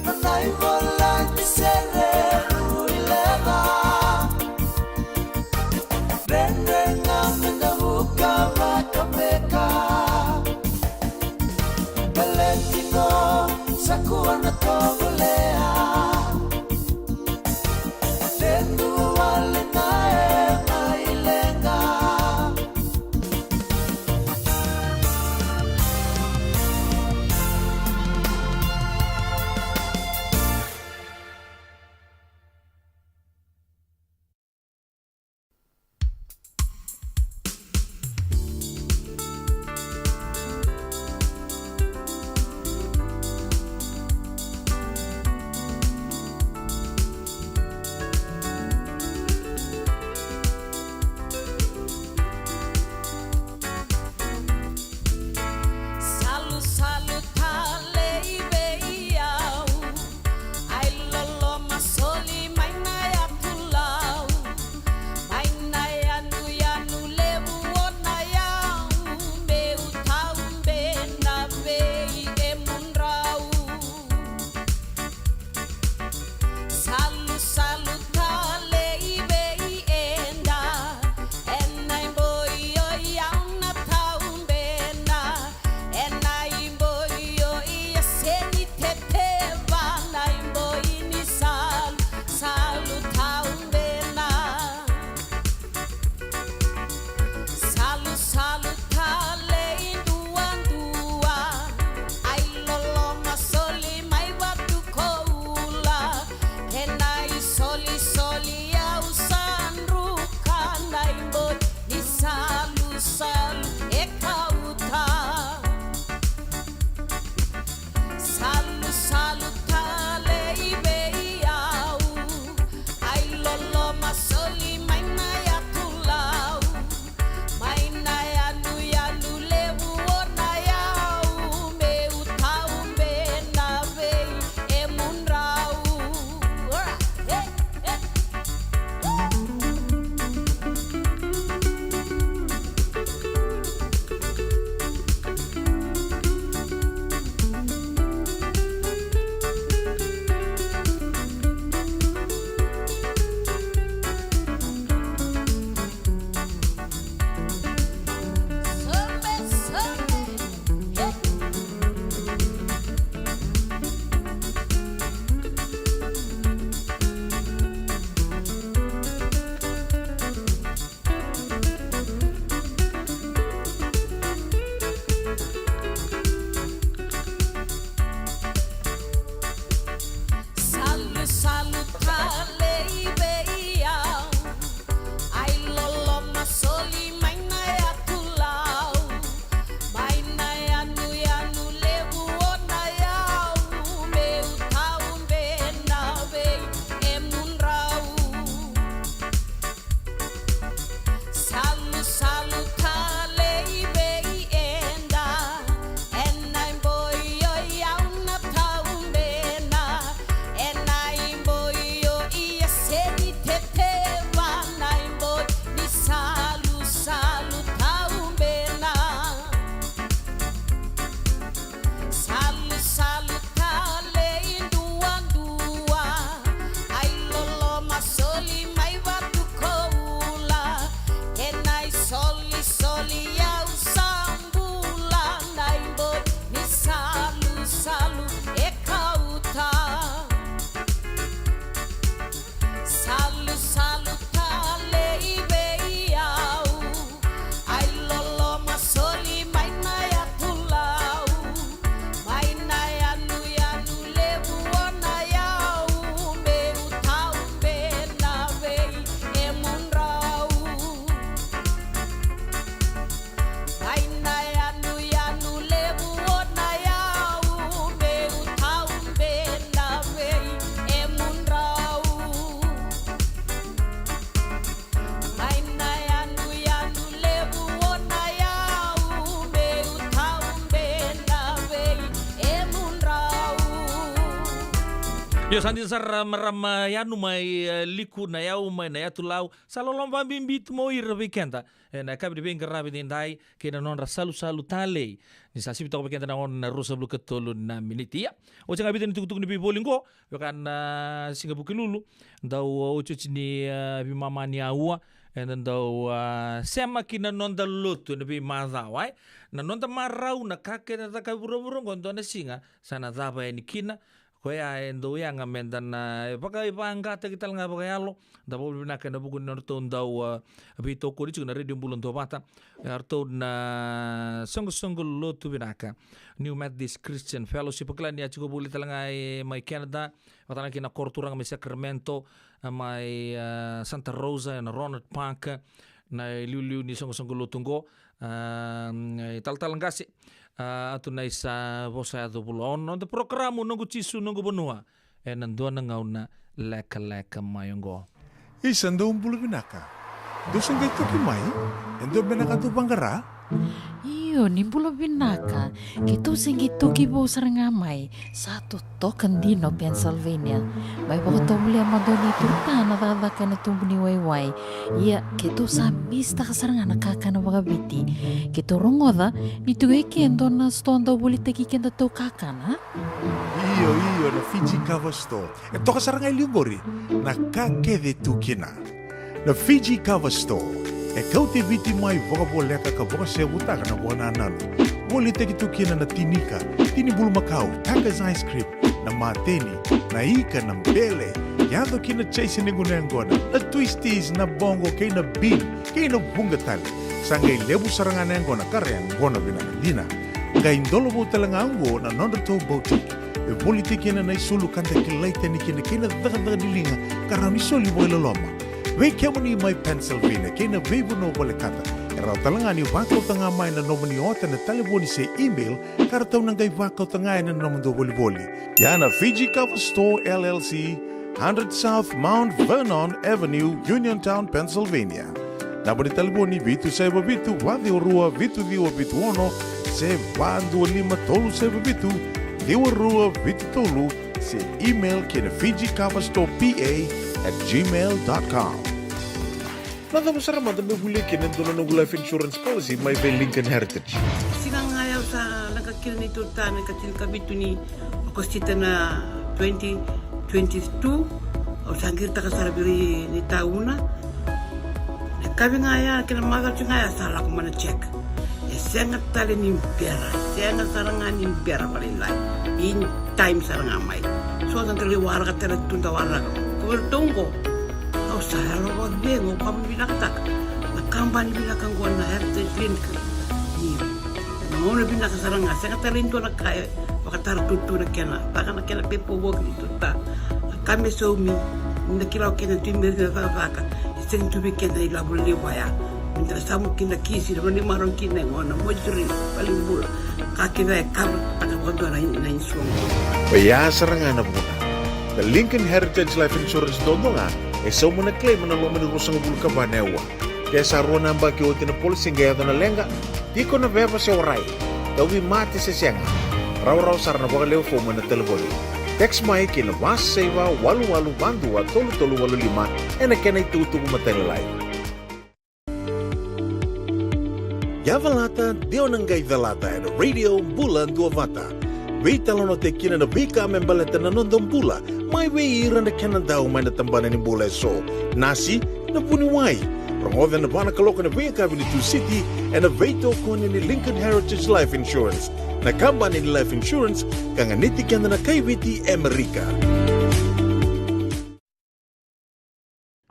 nona ivola ni sere rui leca. Dredre ga me da vuka vaka beka. Baleti no sa kua na tovolea. De Io, sa dina sara, marama Yanu mai, e, Liku, na Yau mai na Yatu Lau. Sa loloma vabibi tu mo ira vei keda ena yakavi ni veiqaravi edaidai kei na nodra salusalu talei. Ni sa sivi toka vei keda na ono na ruasagavulu ka tolu na miniti. Ia, oti ga e vica na itukutuku ni veivoli oqo, vaka na siga Vukelulu, dau otioti ni, e, veimama ni aua, eda dau, e, sema ki na noda lotu ena veimacawa, e. Na noda marau, na ka kece na caka e vuravura oqo, dua na siga sa na cava yani kina. Koya e dau yaga meda na, e, vakaivaqataki tale ga vakayalo, da vakavinavinaka ena vuku ni nodratou dau, a, veitokoni tiko na Radio Bula Duavata, e, a ratou na soqosoqo lotu vinaka, New Methodist Christian Fellowship, kila ni a tiko voli tale ga e mai Canada, vata na kina koro turaga mai Sacramento, a, mai, a, Santa Rosa, ena Ronald Park, na iliuliu ni soqosoqo lotu oqo, a, e, talatala qase, a, a tu na isa vosa yaco vula ono, na noda porokaramu Noqu Jisu, Noqu Vanua, ena dua na gauna lekaleka mai oqo. Isa, dou bula vinaka. Dou se qai toki mai? E dua beka na ka dou vaqara? Io, ni bula vinaka. Keitou se qai toki vou sara ga mai. Sa totoka dina o Pennsylvania. Mai vakatovolea mada o Nei Turta na cakacaka ena tubu ni waiwai. Ia, keitou sa misitaka sara ga na kakana vakaviti. Keitou rogoca ni tu e ke e dua na sitoa dau volitaki kedatou kakana. Io, io, na Fiji Cover Store. E toka sara ga e liu qori na ka kece tu kina. Na Fiji Cover Store e kauti Viti mai vakavoleka ka vakasevutaka na vakanananu. Volitaki tu kina na tinika, tini bulumakau, Taka's ice cream, na mateni, na ika, na bele, yaco kina chase ni guna yaqona, na twisties, na bongo kei na bean, kei na vuqa tale. Sa qai levu sara ga na yaqona ka ra yaqona vinaka dina. Qai dolovou tale ga oqo na nodratou boutique. E volitaki kina na isulu ka da kilai tani kina kei na cakacaka ni liga ka rawa ni soli vakailoloma. Vei kemuni mai Pennsylvania kei na veivanua volekata, e rawa tale ga ni vakauta ga mai na nomuni ota na talevoni se email ka ratou na qai vakauta ga ena nomudou volivoli. Ia na Fiji Cover Store L L C, hundred South Mount Vernon Avenue, Uniontown, Pennsylvania. Naba ni talevoni vitu saiva vitu, va ciwa rua, vitu ciwa vitu ono, se va dua lima tolu saiva vitu, ciwa rua vitu tolu, se email ki na Fiji Cover Store P A at gmail dot com. Na cava sara mada meu volia kina e dua na noqu life insurance policy mai vei Lincoln Heritage? Siga ga ya au sa leqa kina ni tuta me ka tinikavitu ni Okosita na twenty twenty-two, au sa qiritaka sara vei ira ni tauna. Na kavi ga ya kei na macawa ga ya sa lako mai na check. E sega tale ni bera, sega sara ga ni bera vakalailai. In time sara ga mai. So da qai waraka tale tu da waraka. Ko vei ratou oqo, au sa yalo vakacegu, au ka vinakataka na kabani vinaka oqo na Heritage Lincoln. Io. Na gauna vinaka sara ga, sega tale ni dua na ka e vakatara tutu na kena, vaka na kena pepa woki ni tuta. Na ka me saumi, ni na kila o kena tu me rina cakacaka, e sega ni tu vei keda na ilavo levu ya. Me da na samu kina kisi, na vanimaro kina e gona, moituri, valenibula. Ka kece e kava, taka vakadua na, na insurance. Oya sara ga na vuna. Na Lincoln Heritage Life Insurance duadua ga, e sauma na claim ena loma ni ruasagavulu ka va na aua. Ke sa rua na yabaki oti na policy qai yaco na leqa, tiko na veva se warai, tauvimate se sega, rawarawa sara na vakalewe fomu ena talevoni. Text mai ki na va saiva walu walu va dua tolu tolu walu lima ena kena itukutuku matailalai. Ia calata, de o na qai calata ena Radio Bula Duavata. Veitalanoataki kina na veika me baleta na noda bula, mai vei ira na kena dau mai na tabana ni bula eso. Nasi, na vuniwai. Rogoca ena va na kaloko ena veiyakavi ni Tusiti ena veitokoni ni Lincoln Heritage Life Insurance, na kabani ni life insurance ka ganiti keda na kai Viti e Amerika.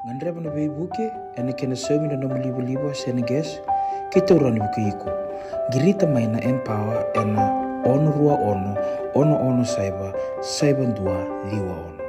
Gadreva na veivuke ena kena saumi na nomu livaliva se na gas, keitou rawa ni vukei iko. Qirita mai na Empower ena ono rua ono, ono ono saiva, saiva dua ciwa ono.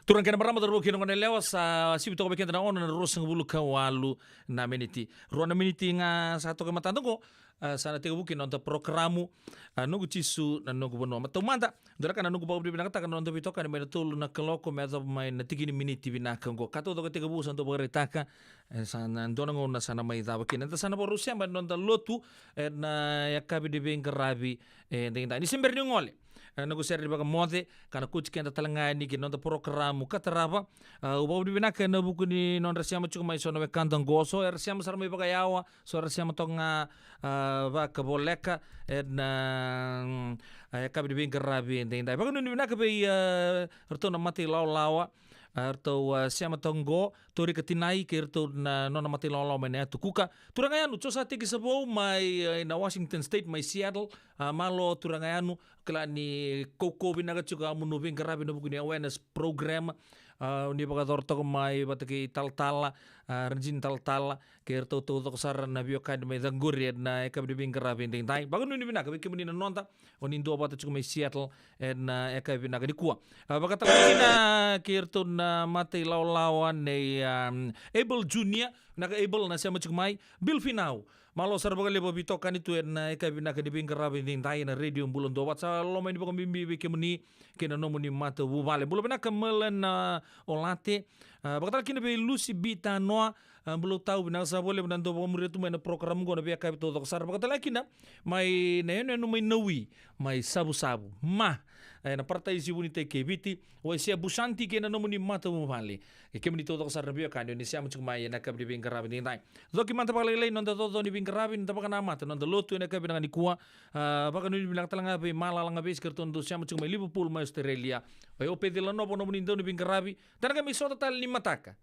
Turaga kei na marama, cauravou kei na goneyalewa, sa sivi toka vei keda na ono na ruasagavulu ka walu na miniti. Rua na miniti ga sa toka e matada oqo. A, sa na tekivu kina noda porokaramu, a, Noqu Jisu na Noqu Vanua. Matai mada, dua na ka na noqu vakavinavinakataka na noda veitokani mai na tolu na kaloko me yacova mai na tiki ni miniti vinaka oqo. Ka taucoko tekivu sa dau vakaraitaka, e, sa na dua na gauna sa na mai cava kina. Eda sa na vakarau sema ena noda lotu, e, na yakavi ni veiqaravi, e, edaidai. Ni se bera ni gole, e, noqu sere ni vakamoce, ka na kauti keda tale ga yani ki na noda porokaramu ka tarava. A, au vakavinavinaka ena vuku ni nodra sema tiko mai so na wekada qo, so era sema sara mai vakayawa, so era sema toka ga, a, vakavoleka, ena, mm, a, yakavi ni veiqaravi edaidai. Vakanuinui vinaka vei, a, ratou na mata ilawalawa, a, ratou, a, sema toka qo, Torika Tinai, kei ratou na nona mata ilawalawa mai na yatu Kuka. Turaga Yanu, Josateki Savou mai, e, na Washington State, mai Seattle, a, malo Turaga Yanu, kila ni kaukauwa vinaka tiko a nomu veiqaravi ena vuku ni awareness program, a, ni vakayacora toka mai vata kei talatala, a, Rajini talatala, kei ratou taucoko sara na veiwekani mai caqori ena yakavi ni veiqaravi edaidai. Vakanuinui vinaka vei kemuni na noda, o ni duavata tiko mai Seattle ena, a, yakavi vinaka nikua. A, vakatalega kina kei ratou na mata ilawalawa nei, um, Abel Junior, vinaka Abel na sema tiko mai, Bill Finau. Malo sara vakalevu a veitokani tu ena, a, yakavi vinaka ni veiqaravi edaidai ena Radio Bula Duavata. Sa loloma ni vakabibi vei kemuni kei na nomuni matavuvale. Bula vinaka Merlin, a, Olate. A, vakatalega kina vei Lucy B Tanoa. A, bula tau, vinaka sara vakalevu na dau vakamuria tu mai na porokaramu qo na veiyakavi taucoko sara. Vakatalega kina mai na yanuyanu mai Nawi, mai Savusavu. Ma, e, na Parataisi Vunitai kei Viti. Waisea Busanti kei na nomuni matavuvale. Kei kemuni taucoko sara na veiwekani o ni sema tiko mai ena yakavi ni veiqaravi edaidai. Coki mada vakalailai noda coco ni veiqaravi, noda vakanamata noda lotu ena yakavi vinaka nikua. A, vakanuinui vinaka talega vei Malala Gavesi kei ratou na dau sema tiko mai Liverpool mai Australia. O yau Peci Lanova, nomuni dau ni veiqaravi. Da na qai mai sota tale ni mataka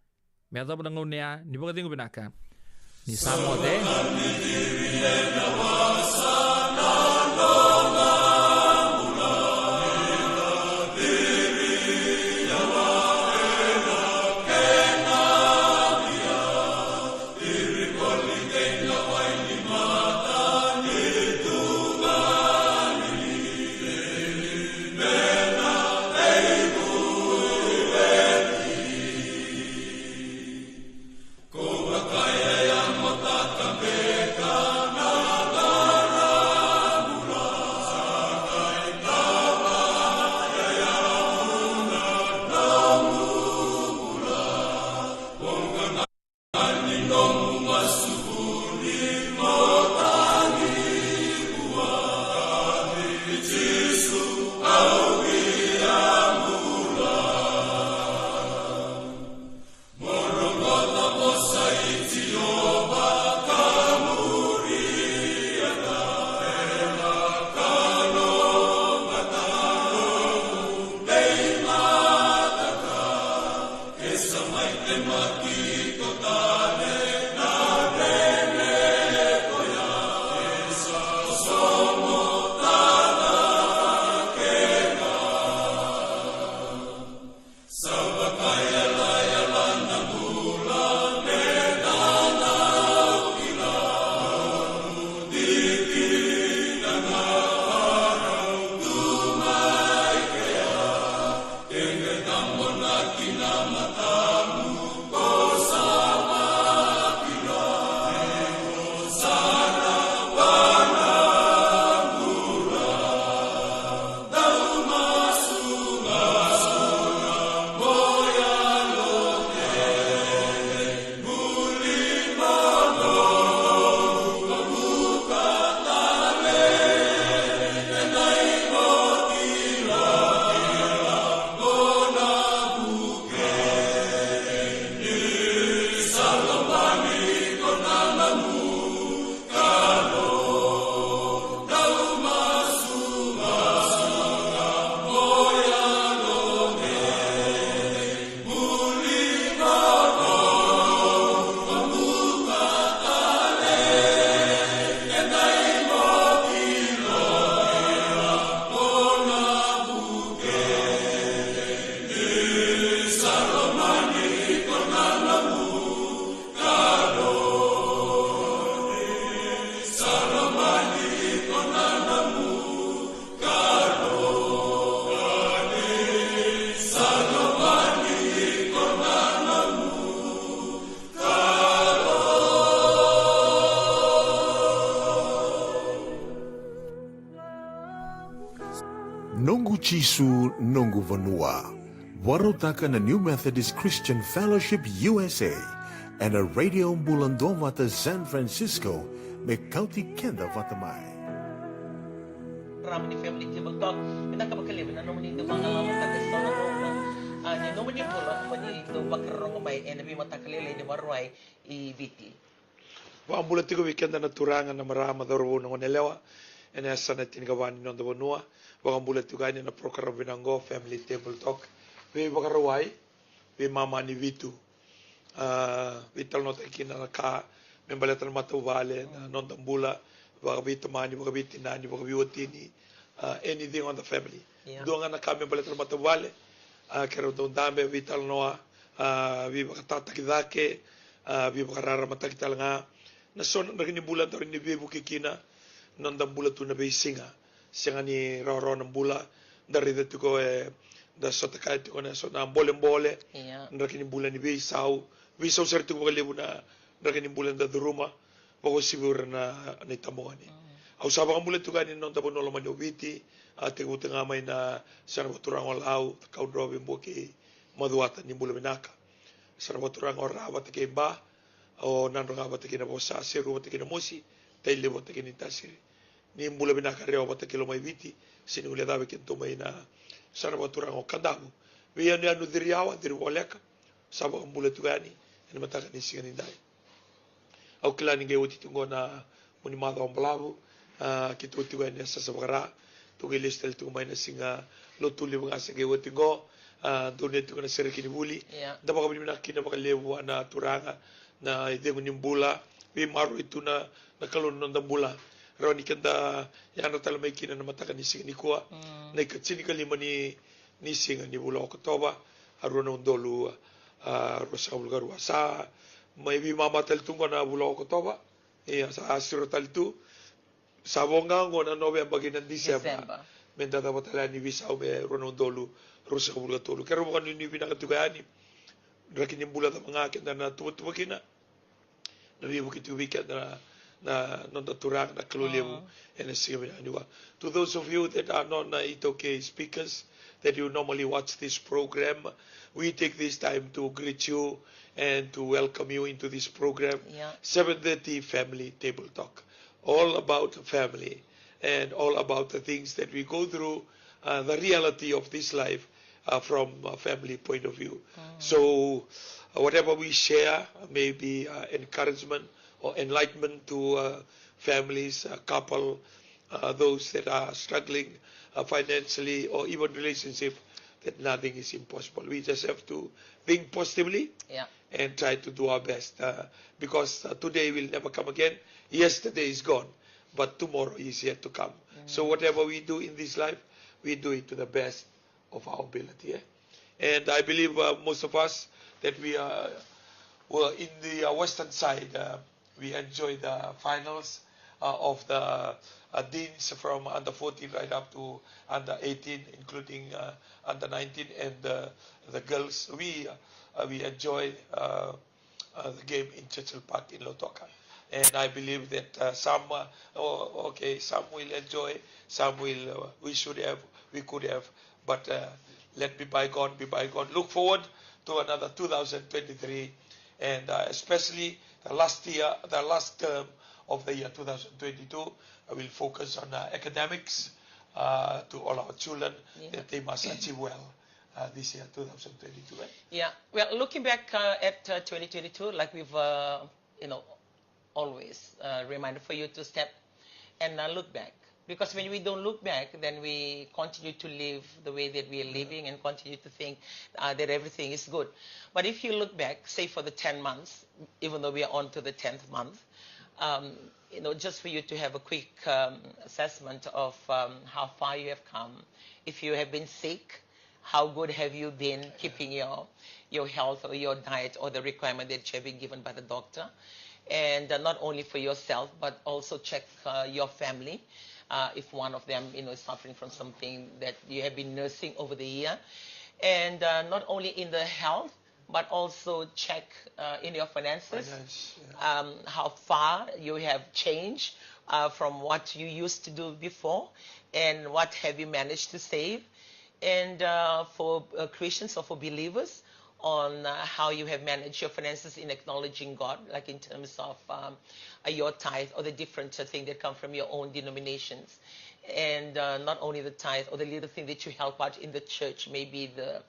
me yacova na gauna ya, ni vakacegu vinaka. Ni sa moce. Jisu noqu vanua. Vakarautaka na New Methodist Christian Fellowship U S A ena Radio Bula Duavata San Francisco, me kauti keda vata mai. Rama ni Family Table Talk, e na ka vakalevu na nomuni dau vakalawataka e so na gauna, a, ni nomuni bula, mo ni dau vakarorogo mai ena veimataka lailai ni Vakarauwai i Viti. Vakabula tiko vei keda na turaga, na marama, cauravou, na goneyalewa ena yasana tinikava ni noda vanua. Vakabula tiko yani na program vinaka oqo, Family Table Talk. Veivakarauwai, veimama ni vitu. A, veitalanoataki kina na ka me baleta na matavuvale, na noda bula, vakaveitamani, vakaveitinani, vakaveiwatini, a, anything on the family. Ia. Dua ga na ka me baleta na matavuvale, a, keirau dau dabe, veitalanoa, a, veivakatataki cake, a, veivakararamataki tale ga. Na so na draki ni bula daru ni veivuke kina, noda bula tu na veisiga. Sega ni rawarawa na bula, da raica tiko e, da sota kaya tiko na so na bolebole, ia, draki ni bula ni veisau, veisau sara tiko vakalevu na draki ni bula da curuma, vakauasivi ira na, na itabagone. Mm. Au sa vakabula tiko yani na noda vanua lomani o Viti, a, tekivu tiko ga mai na yasana vakaturaga o Lau, Cakaudrove, Buakei, Macuata, ni bula vinaka. Yasana vakaturaga o Ra vata kei Ba, o Nadroga vata kei Navosa, Seru vata kei Namosi, Tailevu vata kei Naitasiri. Ni bula vinaka Rewa vata kei Lomaiviti, se ni guilecava kedatou mai na yasana vakaturaga o Kadavu. Veiyanuyanu Ciriawa, Cirivoleka, sa vakabula tiko yani ena mataka ni siga nidai. Au kila ni qai oti tiko qo na muni macawa balavu, a, keitou tiko yani e Sasa Vakara, tou qai lesu tale tiko mai na siga Lotu levu ga se qai oti qo, a, donuya tiko na sereki ni vuli. Ia. Da vakavinavinaka kina vakalevu vua na Turaga na icegu ni bula, veimaroroi tu na, na Kalou na noda bula. Rawa ni keda yadra tale mai kina na mataka ni siga nikua, mm, na ikatinikalima ni, ni siga ni vula o Okotova, a, rua na udolu, a, ruasagavulu ka rua. Sa mai veimama tale tu qo na vula o Okotova, ia, sa siro tale tu, sa vo ga qo na Noveba kei na Diseba. Diseba. Me da cava tale yani veisau me rua na udolu ruasagavulu ka tolu. Keirau vakanuinui vinaka tiko yani, draki ni bula cava ga keda na tuvatuva kina, na veivuke tiko vei keda na, na noda Turaga na Kalou levu, mm, ena siga vinaka nikua. To those of you that are non, uh, iTaukei speakers that you normally watch this program, we take this time to greet you and to welcome you into this program, yeah, seven thirty Family Table Talk. All about family and all about the things that we go through, uh, the reality of this life, uh, from a family point of view. Mm. So, uh, whatever we share may be, uh, encouragement or enlightenment to, uh, families, uh, couple, uh, those that are struggling, uh, financially or even relationship, that nothing is impossible. We just have to think positively, yeah, and try to do our best, uh, because, uh, today will never come again. Yesterday is gone, but tomorrow is yet to come. Mm. So whatever we do in this life, we do it to the best of our ability, eh? And I believe, uh, most of us that we are, were in the, uh, western side, uh, we enjoy the finals, uh, of the, uh, deans from under fourteen right up to under eighteen, including, uh, under nineteen, and, uh, the girls. We, uh, we enjoy, uh, uh, the game in Churchill Park in Lautoka. And I believe that, uh, some, uh, oh, okay, some will enjoy, some will, uh, we should have, we could have, but, uh, let be bygone be bygone. Look forward to another two thousand twenty-three, and, uh, especially the last year, the last term of the year two thousand twenty-two, I will focus on, uh, academics, uh, to all our children, yeah, that they must achieve well, uh, this year, two thousand twenty-two, eh? Yeah. Well, looking back, uh, at, uh, twenty twenty-two, like we've, uh, you know, always, uh, reminder for you to step and, uh, look back. Because when we don't look back, then we continue to live the way that we are living and continue to think, uh, that everything is good. But if you look back, say for the ten months, even though we are on to the tenth month, um, you know, just for you to have a quick, um, assessment of, um, how far you have come, if you have been sick, how good have you been keeping your, your health or your diet or the requirement that you have been given by the doctor? And, uh, not only for yourself, but also check, uh, your family, uh, if one of them, you know, is suffering from something that you have been nursing over the year. And, uh, not only in the health, but also check, uh, in your finances, finance, yeah, um, how far you have changed, uh, from what you used to do before, and what have you managed to save. And uh, for uh, Christians or for believers, on uh, how you have managed your finances in acknowledging God, like in terms of um, uh, your tithe or the different uh, thing that come from your own denominations, and uh, not only the tithe or the little thing that you help out in the church, maybe the,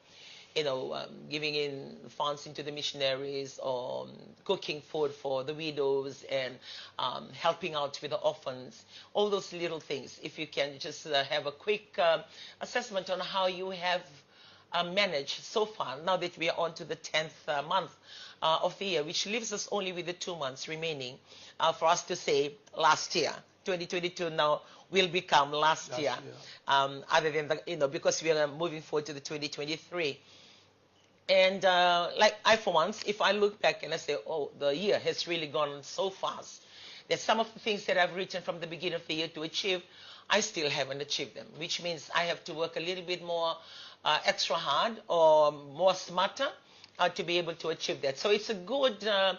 you know, um, giving in funds into the missionaries or um, cooking food for the widows and um, helping out with the orphans, all those little things. If you can just uh, have a quick uh, assessment on how you have uh, managed so far, now that we are on to the tenth uh, month uh, of the year, which leaves us only with the two months remaining uh, for us to say last year. twenty twenty-two now will become last year. Um, other than the, you know, because we are moving forward to the twenty twenty-three. And uh, like I, for once, if I look back and I say, oh, the year has really gone so fast, that some of the things that I've written from the beginning of the year to achieve, I still haven't achieved them, which means I have to work a little bit more uh, extra hard or more smarter uh, to be able to achieve that. So it's a good, uh,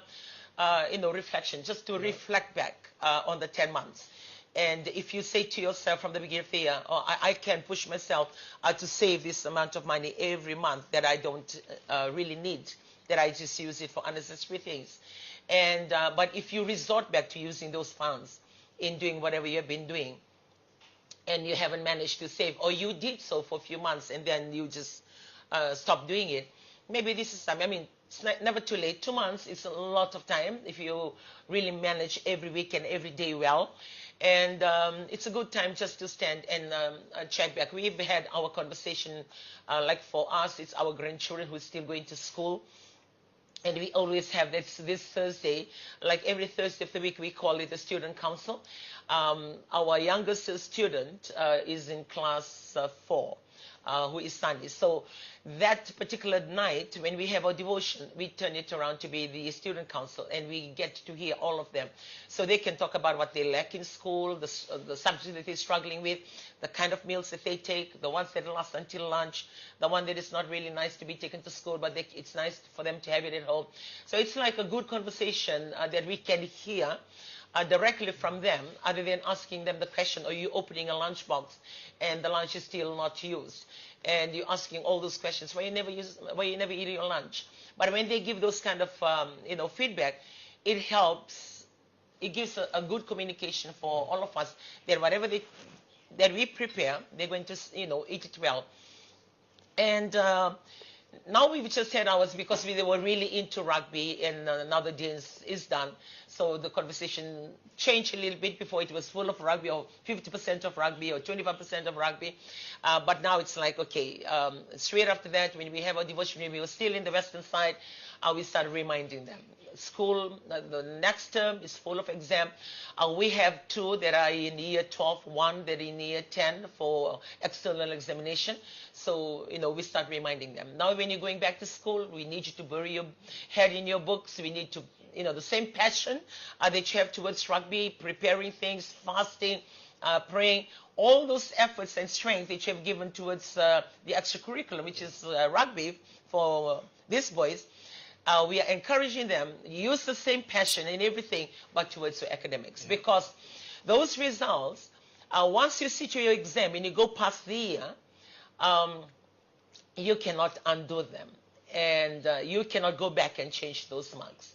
uh, you know, reflection, just to reflect back uh, on the ten months. And if you say to yourself from the beginning of the year, oh, I, I can push myself uh, to save this amount of money every month that I don't uh, really need, that I just use it for unnecessary things. And uh, but if you resort back to using those funds in doing whatever you have been doing, and you haven't managed to save, or you did so for a few months and then you just uh, stopped doing it, maybe this is time. I mean, it's ne- never too late. Two months is a lot of time if you really manage every week and every day well. And um, it's a good time just to stand and um, uh, check back. We've had our conversation, uh, like for us, it's our grandchildren who are still going to school, and we always have this this Thursday, like every Thursday of the week, we call it the student council. Um, our youngest student uh, is in class uh, four, uh, who is Sunday. So that particular night, when we have our devotion, we turn it around to be the student council, and we get to hear all of them, so they can talk about what they lack in school, the, s- uh, the subject that they're struggling with, the kind of meals that they take, the ones that last until lunch, the one that is not really nice to be taken to school, but they, it's nice for them to have it at home. So it's like a good conversation uh, that we can hear uh, directly from them, other than asking them the question, are you opening a lunchbox and the lunch is still not used? And you're asking all those questions, why you never use, why you never eat your lunch? But when they give those kind of um, you know, feedback, it helps. It gives a, a good communication for all of us that whatever they that we prepare, they're going to, you know, eat it well. And uh, now we've just had ours because we, they were really into rugby, and uh, now the dance is done. So the conversation changed a little bit. Before, it was full of rugby, or fifty percent of rugby, or twenty-five percent of rugby. Uh, but now it's like, okay, um, straight after that, when we have our devotion, we were still in the western side, uh, we start reminding them. School, uh, the next term is full of exam. Uh, we have two that are in year twelve, one that in year ten for external examination. So, you know, we start reminding them. Now, when you're going back to school, we need you to bury your head in your books. We need to, you know, the same passion uh, that you have towards rugby, preparing things, fasting, uh, praying, all those efforts and strength that you have given towards uh, the extracurriculum, which is uh, rugby for these boys. Uh, we are encouraging them, use the same passion in everything, but towards your academics. Because those results, uh, once you sit to your exam and you go past the year, um, you cannot undo them. And uh, you cannot go back and change those marks.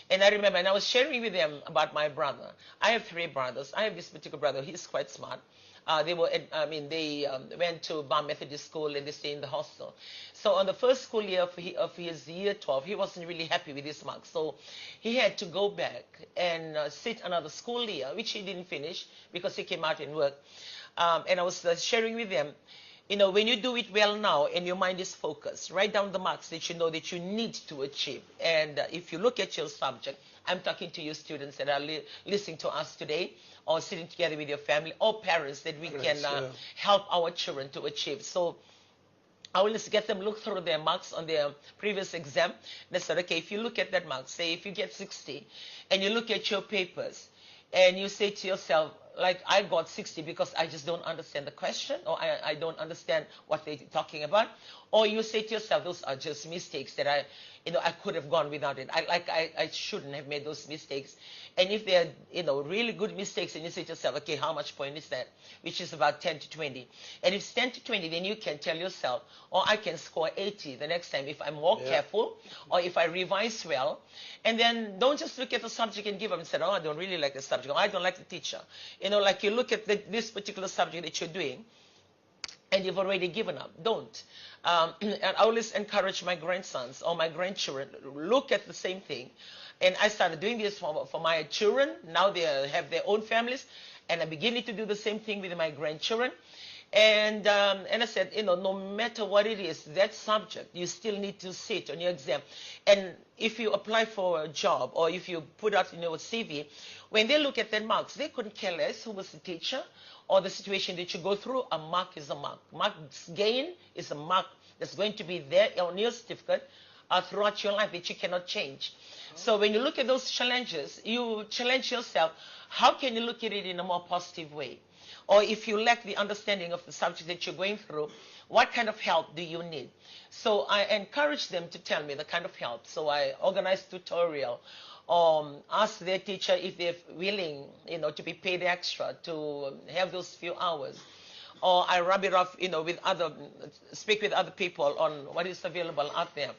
And I remember, and I was sharing with them about my brother. I have three brothers. I have this particular brother. He's quite smart. Uh, they were, at- I mean, they um, went to Bar Methodist School and they stay in the hostel. So on the first school year of, he, of his year twelve, he wasn't really happy with his marks. So he had to go back and uh, sit another school year, which he didn't finish because he came out and worked. Um, and I was uh, sharing with them, you know, when you do it well now and your mind is focused, write down the marks that you know that you need to achieve. And uh, if you look at your subject, I'm talking to you students that are li- listening to us today, or sitting together with your family, or parents, that we can uh, help our children to achieve. So I always get them look through their marks on their previous exam. They said, okay, if you look at that mark, say if you get sixty, and you look at your papers, and you say to yourself, Like, I got sixty because I just don't understand the question, or I, I don't understand what they're talking about. Or you say to yourself, "Those are just mistakes that I, you know, I could have gone without it. I, like, I, I shouldn't have made those mistakes." And if they're, you know, really good mistakes, and you say to yourself, "Okay, how much point is that?" Which is about ten to twenty. And if it's ten to twenty, then you can tell yourself, "Oh, I can score eighty the next time if I'm more careful, or if I revise well." And then don't just look at the subject and give up and say, "Oh, I don't really like the subject. Oh, I don't like the teacher." You know, like, you look at the, this particular subject that you're doing, and you've already given up. Don't. Um, and I always encourage my grandsons or my grandchildren, look at the same thing. And I started doing this for, for my children. Now they have their own families, and I'm beginning to do the same thing with my grandchildren. And um, and I said, you know, no matter what it is, that subject, you still need to sit on your exam. And if you apply for a job, or if you put out in your C V, when they look at that marks, they couldn't care less who was the teacher or the situation that you go through. A mark is a mark. Marks gain is a mark that's going to be there on your certificate uh, throughout your life that you cannot change. So when you look at those challenges, you challenge yourself, how can you look at it in a more positive way? Or if you lack the understanding of the subject that you're going through, what kind of help do you need? So I encourage them to tell me the kind of help. So I organize tutorial, um, ask their teacher if they're willing, you know, to be paid extra to have those few hours. Or I rub it off, you know, with other, speak with other people on what is available out there.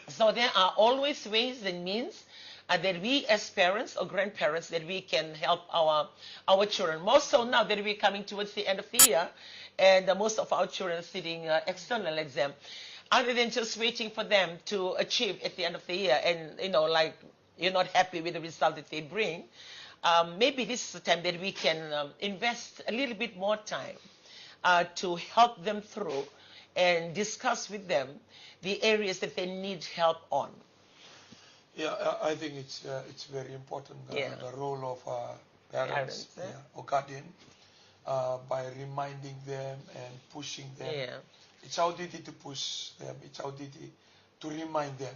So there are always ways and means uh, that we as parents or grandparents that we can help our our children. More so now that we're coming towards the end of the year, and uh, most of our children are sitting uh, external exam. Other than just waiting for them to achieve at the end of the year, and you know, like, you're not happy with the result that they bring, um, maybe this is the time that we can um, invest a little bit more time uh, to help them through and discuss with them the areas that they need help on. Yeah, I, I think it's uh, it's very important uh, Yeah. the role of uh, parents, Parents, eh? yeah, or guardian uh, by reminding them and pushing them. Yeah. It's our duty to push them. It's our duty to remind them.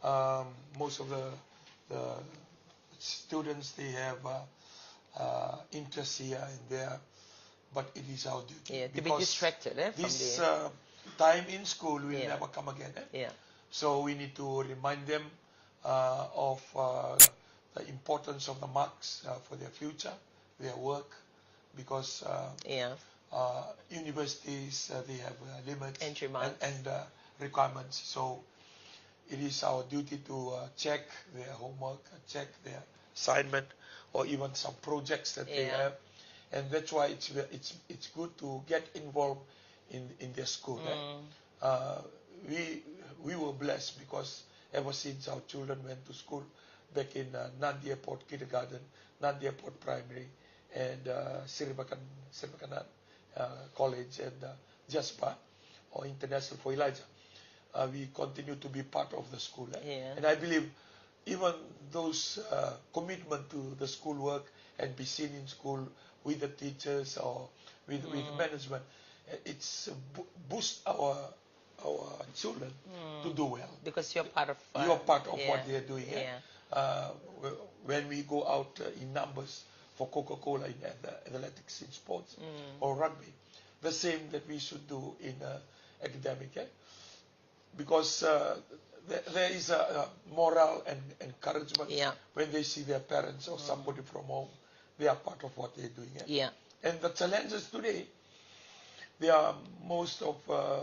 Um, most of the the students, they have uh, uh, interest here and there, but it is our duty. Yeah, to be because distracted, eh, from this the uh, time in school will Yeah. never come again. Eh? Yeah. So we need to remind them uh, of uh, the importance of the marks uh, for their future, their work, because uh, Yeah. uh, universities uh, they have uh, limits Entry and, marks. and uh, requirements. So it is our duty to uh, check their homework, uh, check their assignment, or even some projects that they Yeah. have. And that's why it's ve- it's it's good to get involved in in their school. Eh? Mm. Uh, we we were blessed because ever since our children went to school back in uh, Nadi Airport Kindergarten, Nadi Airport Primary, and uh, Sirivakanan, Sirivakanan uh, College, and uh, Jasper, or International for Elijah, uh, we continue to be part of the school. Eh? Yeah. And I believe even those uh, commitment to the schoolwork and be seen in school with the teachers or with, with management, uh, it's uh, bo- boost our our children to do well. Because you're part of uh, You're part of yeah, what they're doing. Eh? Yeah. Uh, wh- when we go out uh, in numbers for Coca-Cola in ath- athletics, in sports, or rugby, the same that we should do in uh, academic. Eh? Because uh, there, there is a, a moral and encouragement Yeah. when they see their parents or somebody from home, they are part of what they're doing. Eh? Yeah. And the challenges today, they are most of uh,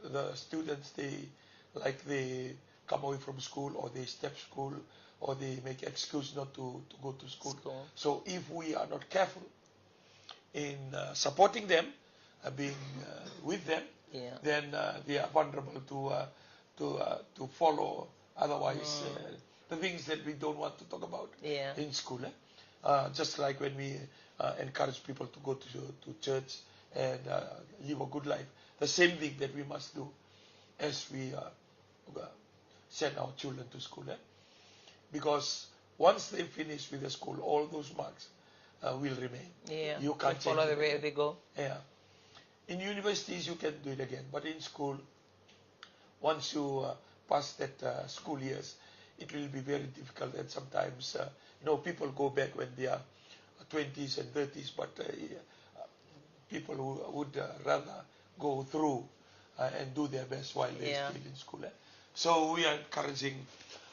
the students, they like they come away from school or they step school or they make excuse not to, to go to school. School. So if we are not careful in uh, supporting them, uh, being uh, with them, Yeah. then uh, they are vulnerable to uh, to uh, to follow otherwise uh, the things that we don't want to talk about Yeah. in school. Eh? Uh, just like when we uh, encourage people to go to to church and uh, live a good life, the same thing that we must do as we uh, uh, send our children to school. Eh? Because once they finish with the school, all those marks uh, will remain. Yeah. You can't They follow change the it way again. They go. Yeah. In universities, you can do it again, but in school, once you uh, pass that uh, school years, it will be very difficult. And sometimes, uh, you know, people go back when they are twenties and thirties, but uh, yeah, people who would uh, rather go through uh, and do their best while they're Yeah. still in school. Eh? So we are encouraging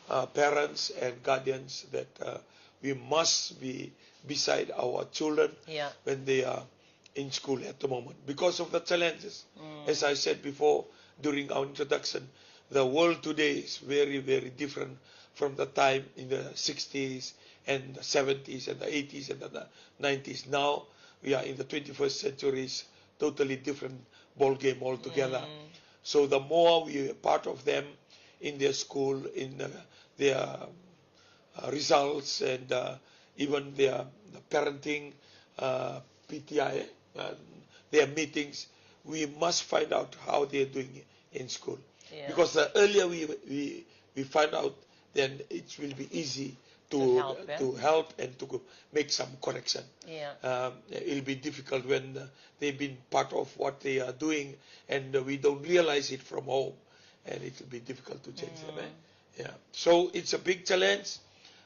uh, parents and guardians that uh, we must be beside our children Yeah. when they are in school at the moment because of the challenges. As I said before during our introduction, the world today is very, very different from the time in the sixties and the seventies and the eighties and the nineties. Now we are in the twenty-first century, is totally different ball game altogether. So the more we are part of them in their school, in uh, their uh, results and uh, even their parenting uh, P T I, uh, their meetings, we must find out how they are doing in school. Yeah. Because the earlier we, we, we find out, then it will be easy to, To help, eh? to help and to make some correction. Yeah. Um, it'll be difficult when uh, they've been part of what they are doing and uh, we don't realize it from home, and it will be difficult to change them. Eh? Yeah. So it's a big challenge,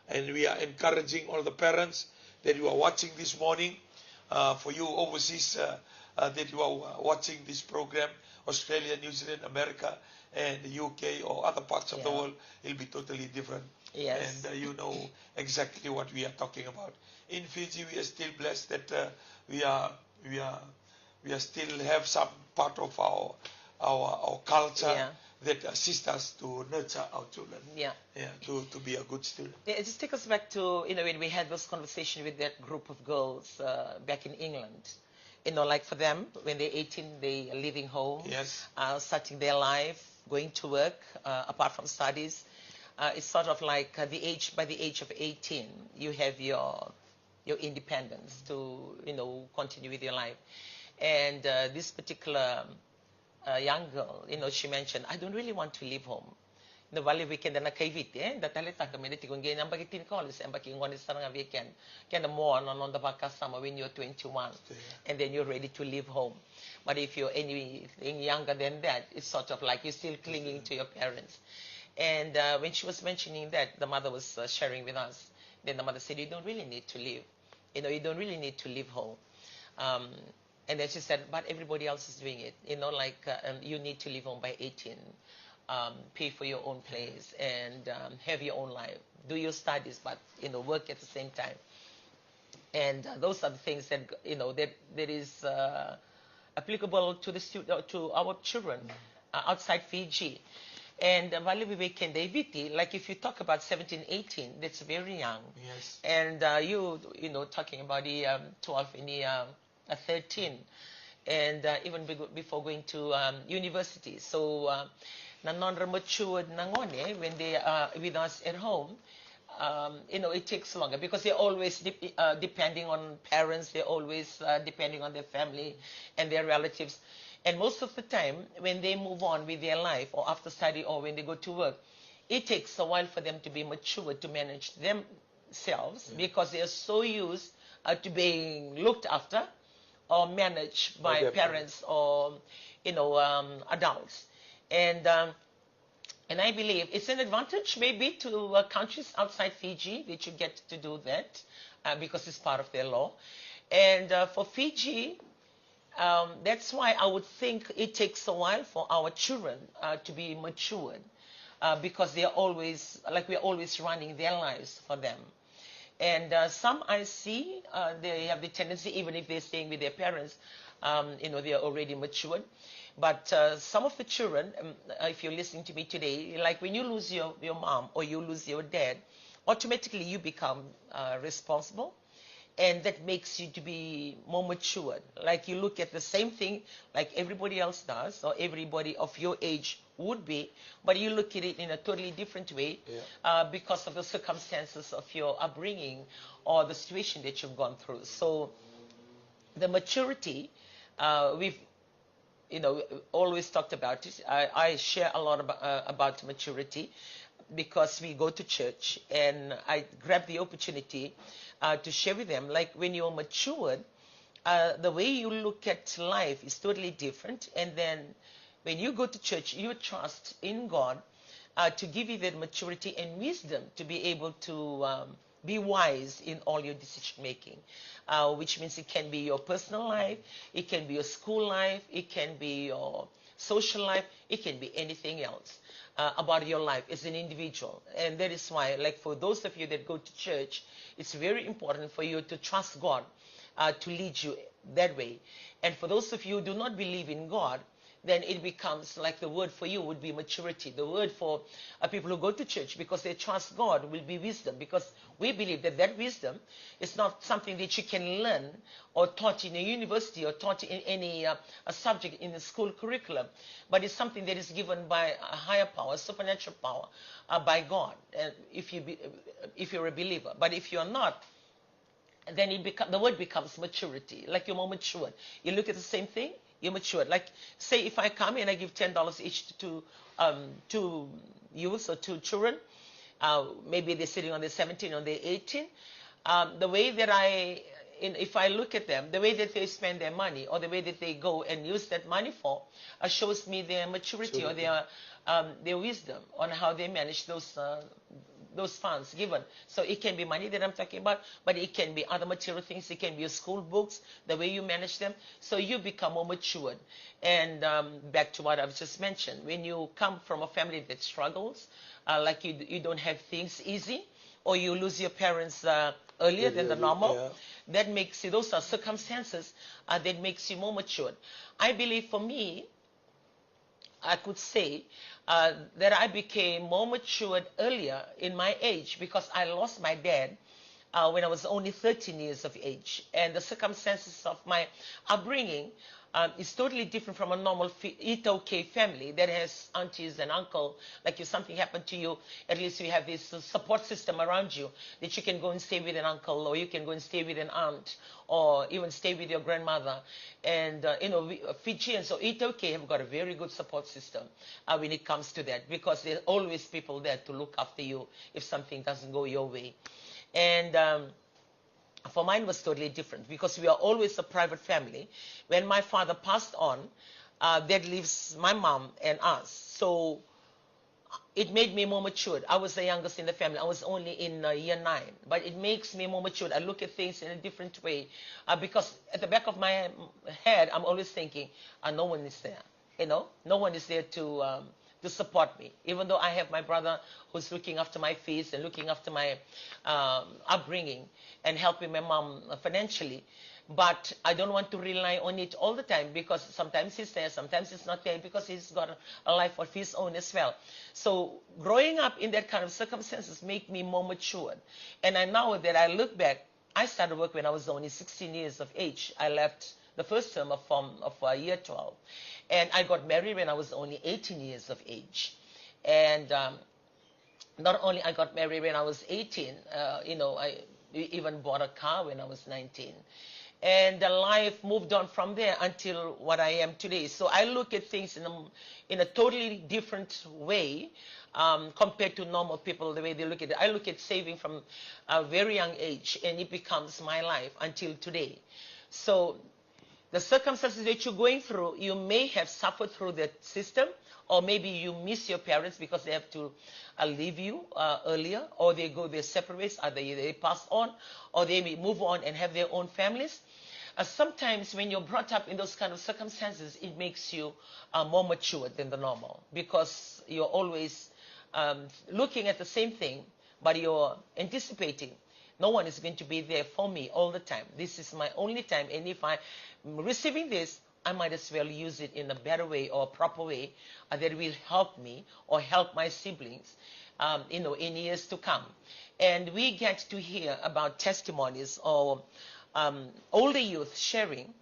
and we are encouraging all the parents that you are watching this morning. Uh, for you overseas uh, uh, that you are uh, watching this program, Australia, New Zealand, America, and the U K or other parts of the Yeah. world, it'll be totally different. Yes. And uh, you know exactly what we are talking about. In Fiji, we are still blessed that uh, we are we are we are still have some part of our our, our culture Yeah. that assist us to nurture our children. Yeah. Yeah, to, to be a good student. Yeah, it just take us back to, you know, when we had this conversation with that group of girls uh, back in England. You know, like for them, when they're eighteen, they are leaving home, Yes. uh, starting their life, going to work, uh, apart from studies. Uh, it's sort of like uh, the age, by the age of eighteen, you have your your independence to, you know, continue with your life. And uh, this particular uh, young girl, you know, she mentioned, "I don't really want to leave home." Na vale vei keda na kai Viti, eh? Da taleitaka me da tiko qei na yabaki tini ka walu, se yabaki gone sara ga vei keda. Keda mo na noda vakasama when you're twenty-one, and then you're ready to leave home. But if you're anything younger than that, it's sort of like you're still clinging to your parents. And uh, when she was mentioning that, the mother was uh, sharing with us. Then the mother said, "You don't really need to leave. You know, you don't really need to leave home." Um, and then she said, "But everybody else is doing it. You know, like uh, um, you need to leave home by eighteen, um, pay for your own place, and um, have your own life. Do your studies, but you know, work at the same time." And uh, those are the things that, you know, that that is uh, applicable to the student, to our children uh, outside Fiji. And uh, vale vei keda i Viti, like if you talk about seventeen, eighteen, that's very young. Yes. And uh, you, you know, talking about the um, twelve and the um, uh, thirteen, and uh, even be- before going to um, university. So uh, na nodra matured na gone when they are with us at home, um, you know, it takes longer because they're always de- uh, depending on parents. They're always uh, depending on their family and their relatives. And most of the time, when they move on with their life or after study or when they go to work, it takes a while for them to be mature to manage themselves because they are so used uh, to being looked after or managed by their parents or, you know, um, adults. And um, and I believe it's an advantage maybe to uh, countries outside Fiji that you get to do that uh, because it's part of their law. And uh, for Fiji, um, that's why I would think it takes a while for our children uh, to be matured uh, because they are always, like, we're always running their lives for them. And uh, some I see, uh, they have the tendency, even if they're staying with their parents, um, you know, they are already matured. But uh, some of the children, um, uh, if you're listening to me today, like when you lose your, your mom or you lose your dad, automatically you become uh, responsible. And that makes you to be more matured. Like you look at the same thing like everybody else does, or everybody of your age would be, but you look at it in a totally different way Yeah. uh, because of the circumstances of your upbringing or the situation that you've gone through. So the maturity, uh, we've, you know, always talked about it. I, I share a lot about, uh, about maturity because we go to church, and I grab the opportunity uh, to share with them. Like, when you're matured, uh, the way you look at life is totally different. And then when you go to church, you trust in God uh, to give you that maturity and wisdom to be able to um, Be wise in all your decision making, uh, which means it can be your personal life, it can be your school life, it can be your social life, it can be anything else, uh, about your life as an individual. And that is why, like, for those of you that go to church, it's very important for you to trust God, uh, to lead you that way. And for those of you who do not believe in God, then it becomes like the word for you would be maturity. The word for, uh, people who go to church because they trust God will be wisdom, because we believe that that wisdom is not something that you can learn or taught in a university or taught in any, uh, a subject in the school curriculum, but it's something that is given by a higher power, supernatural power, uh, by God. Uh, if you be, if you're a believer, but if you're not, then it become, the word becomes maturity. Like, you're more matured. You look at the same thing, you're matured. Like, say if I come and I give ten dollars each to, um, two youths or two children, uh, maybe they're sitting on their seventeen or their eighteen. Um, the way that I, in, if I look at them, the way that they spend their money or the way that they go and use that money for, uh, shows me their maturity or their, um, their wisdom on how they manage those, uh, those funds given. So it can be money that I'm talking about, but it can be other material things. It can be your school books, the way you manage them. So you become more matured. And, um, back to what I've just mentioned, when you come from a family that struggles, uh, like, you, you don't have things easy, or you lose your parents, uh, earlier than the normal, that makes you, those are circumstances, uh, that makes you more matured. I believe for me, I could say, uh, that I became more matured earlier in my age because I lost my dad, uh, when I was only thirteen years of age. And the circumstances of my upbringing, um, is totally different from a normal fi- Itaukei family that has aunties and uncle. Like, if something happened to you, at least you have this, uh, support system around you that you can go and stay with an uncle, or you can go and stay with an aunt, or even stay with your grandmother. And, uh, you know, we, uh, Fijians or Itaukei have got a very good support system, uh, when it comes to that, because there are always people there to look after you if something doesn't go your way. And, um, for mine was totally different because we are always a private family. When my father passed on, uh, that leaves my mom and us. So it made me more matured. I was the youngest in the family. I was only in, uh, year nine, but it makes me more matured. I look at things in a different way, uh, because at the back of my head, I'm always thinking, uh, no one is there. You know, no one is there to, um, to support me. Even though I have my brother who's looking after my fees and looking after my, um, upbringing and helping my mom, uh, financially, but I don't want to rely on it all the time because sometimes he's there, sometimes he's not there because he's got a, a life of his own as well. So growing up in that kind of circumstances make me more matured. And I, now that I look back, I started work when I was only sixteen years of age. I left the first term of form of, uh, year twelve. And I got married when I was only eighteen years of age. And, um, not only I got married when I was eighteen, uh, you know, I e- even bought a car when I was nineteen. And the life moved on from there until what I am today. So I look at things in a, in a totally different way, um, compared to normal people, the way they look at it. I look at saving from a very young age, and it becomes my life until today. So the circumstances that you're going through, you may have suffered through the system, or maybe you miss your parents because they have to, uh, leave you, uh, earlier, or they go their separate ways, or they, they pass on, or they may move on and have their own families. Uh, sometimes when you're brought up in those kind of circumstances, it makes you, uh, more mature than the normal because you're always, um, looking at the same thing, but you're anticipating, no one is going to be there for me all the time. This is my only time. And if I'm receiving this, I might as well use it in a better way or a proper way, uh, that will help me or help my siblings, um, you know, in years to come. And we get to hear about testimonies or, um, older youth sharing,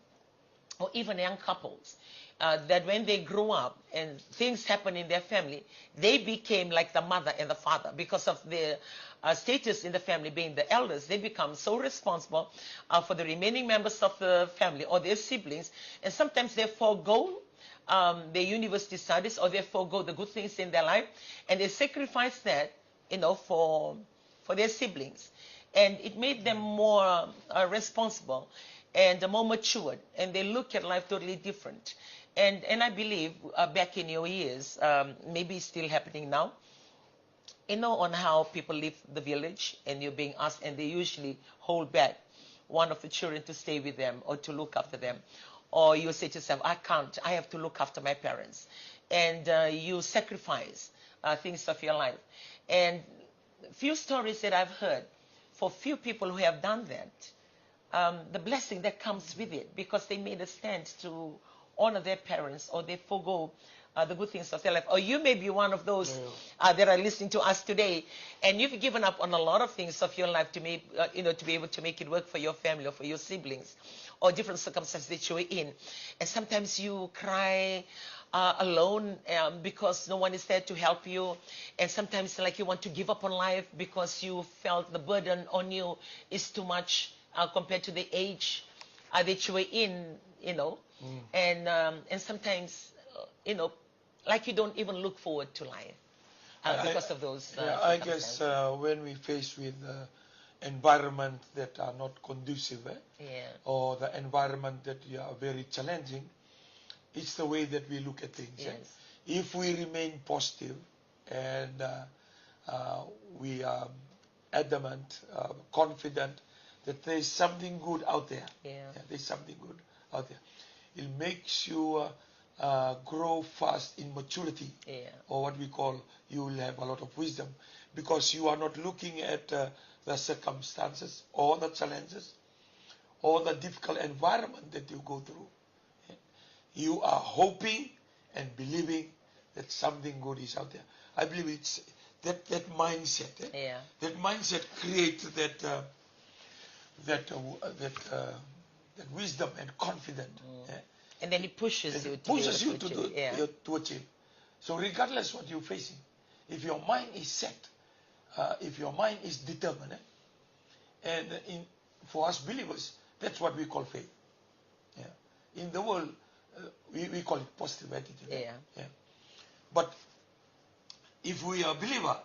or even young couples, uh, that when they grew up and things happen in their family, they became like the mother and the father because of their, uh, status in the family, being the elders. They become so responsible, uh, for the remaining members of the family or their siblings, and sometimes they forego, um, their university studies, or they forego the good things in their life, and they sacrifice that, you know, for for their siblings, and it made them more, uh, responsible and more matured, and they look at life totally different. And and I believe, uh, back in your years, um, maybe it's still happening now. you know, on how people leave the village and you're being asked, and they usually hold back one of the children to stay with them or to look after them. Or you say to yourself, "I can't, I have to look after my parents." And uh, you sacrifice uh, things of your life. And few stories that I've heard, for few people who have done that, um, the blessing that comes with it, because they made a stand to honor their parents, or they forego uh, the good things of their life. Or you may be one of those uh, that are listening to us today, and you've given up on a lot of things of your life to make, uh, you know, to be able to make it work for your family or for your siblings, or different circumstances that you're in. And sometimes you cry uh, alone um, because no one is there to help you. And sometimes, like, you want to give up on life because you felt the burden on you is too much uh, compared to the age uh, that you were in, you know. And um, and sometimes, uh, you know, like, you don't even look forward to life uh, I, because of those. Uh, yeah, I guess uh, when we face with uh, environment that are not conducive, eh, yeah, or the environment that are very challenging, it's the way that we look at things. Eh? Yes. If we remain positive and uh, uh, we are adamant, uh, confident that there is something good out there. Yeah. Yeah, there's something good out there. It makes you uh, uh, grow fast in maturity, yeah, or what we call, you will have a lot of wisdom because you are not looking at uh, the circumstances or the challenges or the difficult environment that you go through. You are hoping and believing that something good is out there. I believe it's that, that mindset. Eh? Yeah. That mindset creates that uh, that uh, that uh, that wisdom and confidence. Mm. Eh? And then it pushes it you to pushes you to do, yeah, to achieve. So regardless what you're facing, if your mind is set, uh, if your mind is determined, eh? And in for us believers, that's what we call faith. Yeah. In the world, uh, we, we call it positive attitude. Yeah. Yeah. But if we are a believer,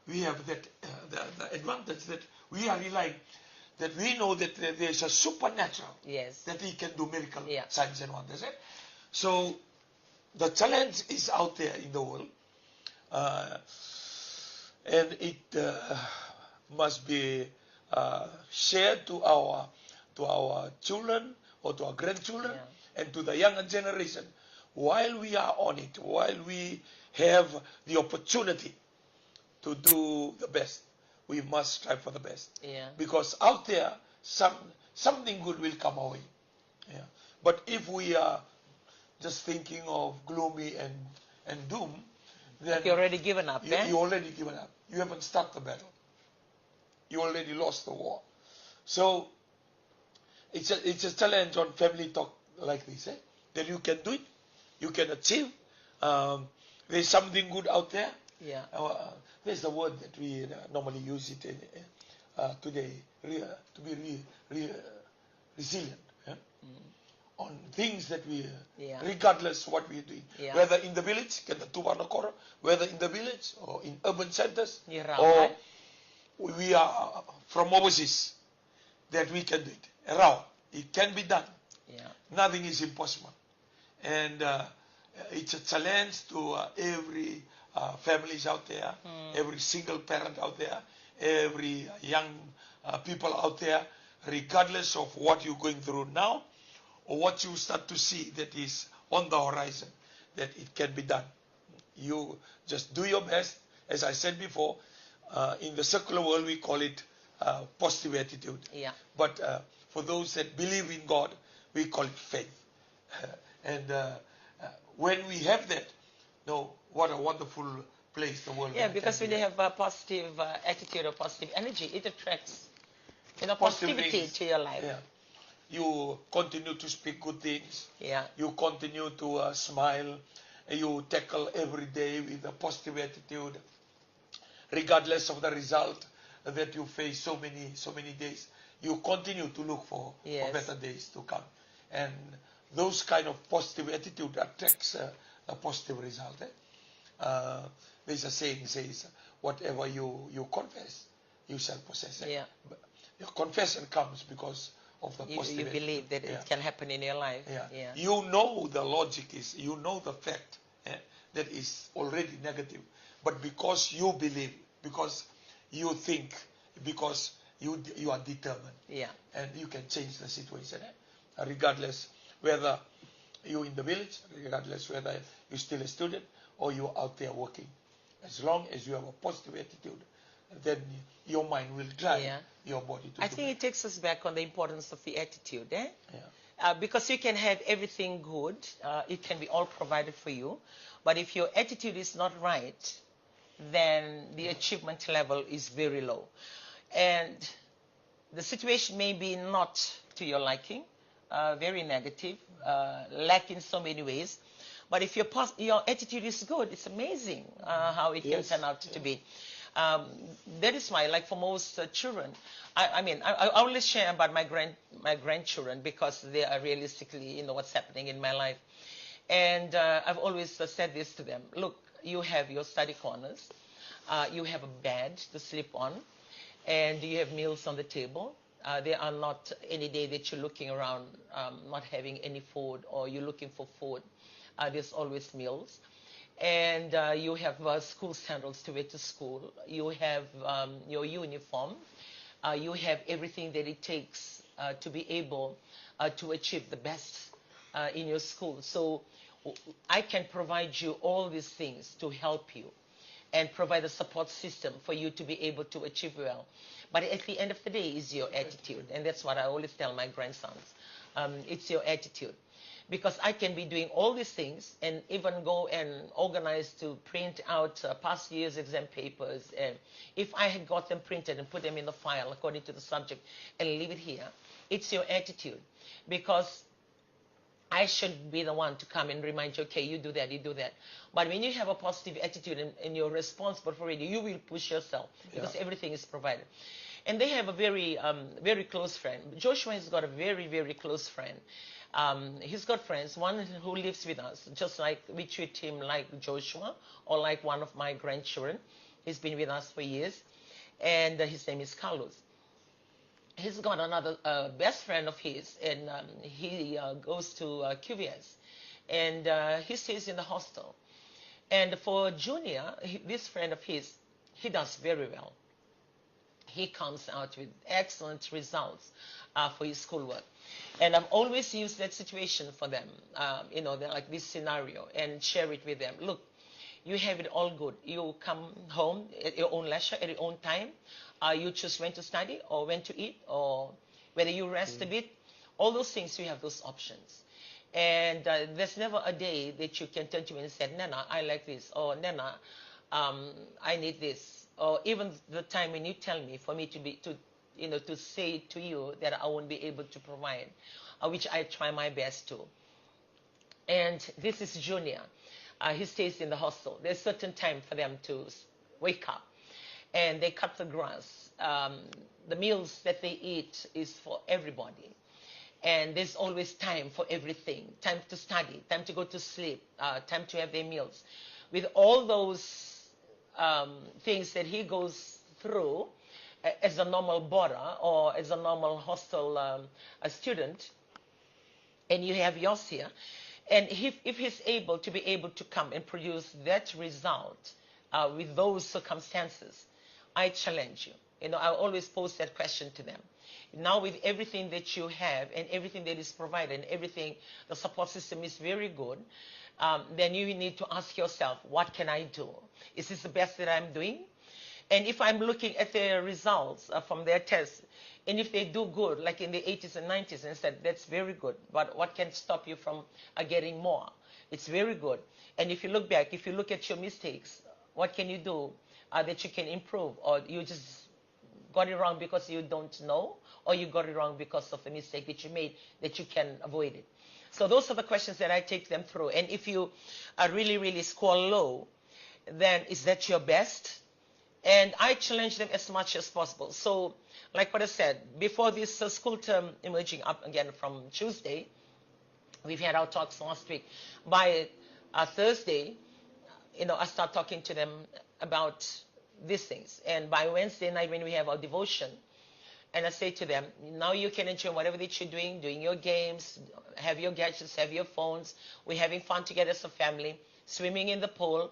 we have that uh, the, the advantage that we are relying, that we know that there- there's a supernatural, yes, that he can do miracle, yeah, signs and wonders. Eh? So the challenge is out there in the world, uh, and it uh, must be uh, shared to our to our children or to our grandchildren, yeah, and to the younger generation. While we are on it, while we have the opportunity to do the best, we must strive for the best. Yeah. Because out there, some something good will come our way. Yeah. But if we are just thinking of gloomy and and doom, then you're already given up. You, eh? You already given up. You haven't started the battle. You already lost the war. So it's a it's a challenge on family talk like this. Eh? That you can do it, you can achieve. Um, there's something good out there. Yeah. Uh, there's the word that we uh, normally use it in, uh, today. Re, uh, to be re, re, uh, resilient, eh? Mm. On things that we, yeah, regardless what we are doing, yeah, whether in the village, keda tu vua na koro, whether in the village or in urban centers, or we are from overseas, that we can do it. E rawa, it can be done. Yeah. Nothing is impossible. And uh, it's a challenge to uh, every uh, families out there, mm, every single parent out there, every young uh, people out there, regardless of what you're going through now or what you start to see that is on the horizon, that it can be done. You just do your best. As I said before, uh, in the secular world, we call it uh, positive attitude. Yeah. But uh, for those that believe in God, we call it faith. And uh, uh, when we have that, no, what a wonderful place the world. Yeah, because when you have a positive uh, attitude or positive energy, it attracts, you know, positivity to your life. Yeah. You continue to speak good things. Yeah. You continue to uh, smile. You tackle every day with a positive attitude. Regardless of the result that you face so many so many days, you continue to look for, yes, for better days to come. And those kind of positive attitude attracts uh, a positive result. Eh? Uh, there's a saying says, "Whatever you, you confess, you shall possess." Eh? Yeah. But your confession comes because of the you, positive you attitude. Believe that, yeah, it can happen in your life. Yeah. Yeah. You know the logic is, you know the fact eh, that is already negative. But because you believe, because you think, because you you are determined. Yeah. And you can change the situation, eh? Regardless whether you in the village, regardless whether you still a student or you out there working. As long as you have a positive attitude, then your mind will drive Yeah. your body to I do think it better. Takes us back on the importance of the attitude, eh? Yeah. Uh, because you can have everything good, uh, it can be all provided for you, but if your attitude is not right, then the achievement level is very low. And the situation may be not to your liking, uh, very negative, uh, lack in so many ways. But if your pos- your attitude is good, it's amazing uh, how it Yes, can turn out to yes. Be. Um, that is why, like for most uh, children, I, I mean, I, I always share about my grand my grandchildren because they are realistically, you know, what's happening in my life. And uh, I've always uh, said this to them: look, you have your study corners, uh, you have a bed to sleep on, and you have meals on the table. Uh, there are not any day that you're looking around um, not having any food, or you're looking for food. Uh, there's always meals. And uh, you have uh, school sandals to wear to school. You have um, your uniform. Uh, you have everything that it takes uh, to be able uh, to achieve the best uh, in your school. So w- I can provide you all these things to help you and provide a support system for you to be able to achieve well. But at the end of the day, is your attitude. And that's what I always tell my grandsons. Um, it's your attitude. Because I can be doing all these things and even go and organize to print out uh, past year's exam papers. And if I had got them printed and put them in the file according to the subject and leave it here, it's your attitude. Because I should be the one to come and remind you, okay, you do that, you do that. But when you have a positive attitude and, and you're responsible for it, you will push yourself because Yeah. Everything is provided. And they have a very, um, very close friend. Joshua has got a very, very close friend. Um, he's got friends, one who lives with us, just like we treat him like Joshua or like one of my grandchildren. He's been with us for years. And uh, his name is Carlos. He's got another uh, best friend of his, and um, he uh, goes to uh, Q V S, and uh, he stays in the hostel. And for Junior, he, this friend of his, he does very well. He comes out with excellent results uh, for his schoolwork. And I've always used that situation for them, um, you know, they're like this scenario, and share it with them. Look, you have it all good. You come home at your own leisure, at your own time. Uh, you choose when to study or when to eat or whether you rest a bit. All those things, you have those options. And uh, there's never a day that you can turn to me and say, Nena, I like this, or Nena, um, I need this. Or even the time when you tell me for me to be to you know to say to you that I won't be able to provide, uh, which I try my best to. And this is Junior. Uh, he stays in the hostel. There's certain time for them to s- wake up, and they cut the grass. Um, the meals that they eat is for everybody, and there's always time for everything: time to study, time to go to sleep, uh, time to have their meals. With all those um, things that he goes through uh, as a normal boarder or as a normal hostel um, a student, and you have yours here, and if, if he's able to be able to come and produce that result uh, with those circumstances, I challenge you. You know, I always pose that question to them. Now, with everything that you have and everything that is provided and everything, the support system is very good, um, then you need to ask yourself, what can I do? Is this the best that I'm doing? And if I'm looking at their results uh, from their tests, and if they do good, like in the eighties and nineties, and said, that's very good, but what can stop you from uh, getting more? It's very good. And if you look back, if you look at your mistakes, what can you do uh, that you can improve? Or you just got it wrong because you don't know, or you got it wrong because of the mistake that you made that you can avoid it? So those are the questions that I take them through. And if you are really, really score low, then is that your best? And I challenge them as much as possible. So, like what I said, before this uh, school term emerging up again from Tuesday, we've had our talks last week. By uh, Thursday, you know, I start talking to them about these things. And by Wednesday night, when we have our devotion, and I say to them, now you can enjoy whatever that you're doing, doing your games, have your gadgets, have your phones. We're having fun together as a family, swimming in the pool.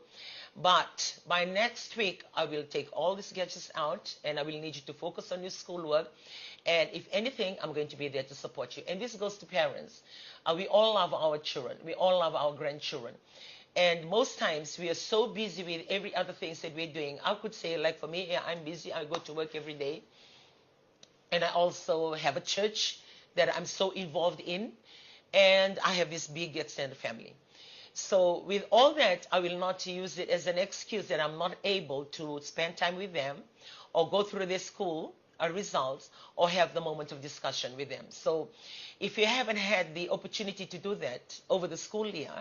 But by next week, I will take all these gadgets out and I will need you to focus on your schoolwork. And if anything, I'm going to be there to support you. And this goes to parents. Uh, we all love our children, we all love our grandchildren. And most times, we are so busy with every other things that we're doing. I could say, like for me, yeah, I'm busy, I go to work every day. And I also have a church that I'm so involved in, and I have this big extended family. So, with all that, I will not use it as an excuse that I'm not able to spend time with them or go through their school or results or have the moment of discussion with them. So, if you haven't had the opportunity to do that over the school year,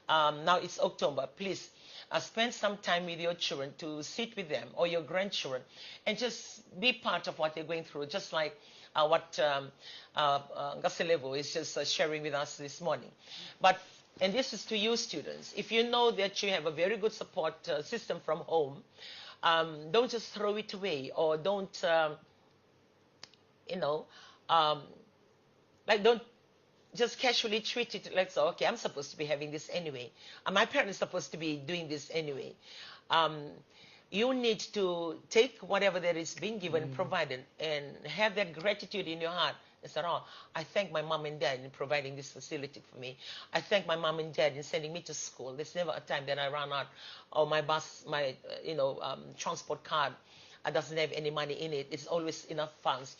um, now it's October, please uh, spend some time with your children, to sit with them or your grandchildren and just be part of what they're going through, just like uh, what um, uh, uh, Gaselevo is just uh, sharing with us this morning. But and this is to you, students. If you know that you have a very good support uh, system from home, um, don't just throw it away, or don't, um, you know, um, like, don't just casually treat it like, so, okay, I'm supposed to be having this anyway. And my parents supposed to be doing this anyway. Um, you need to take whatever that is being given, provided, and have that gratitude in your heart. It's not, oh, I thank my mom and dad in providing this facility for me. I thank my mom and dad in sending me to school. There's never a time that I run out, or my bus, my uh, you know, um, transport card uh, doesn't have any money in it. It's always enough funds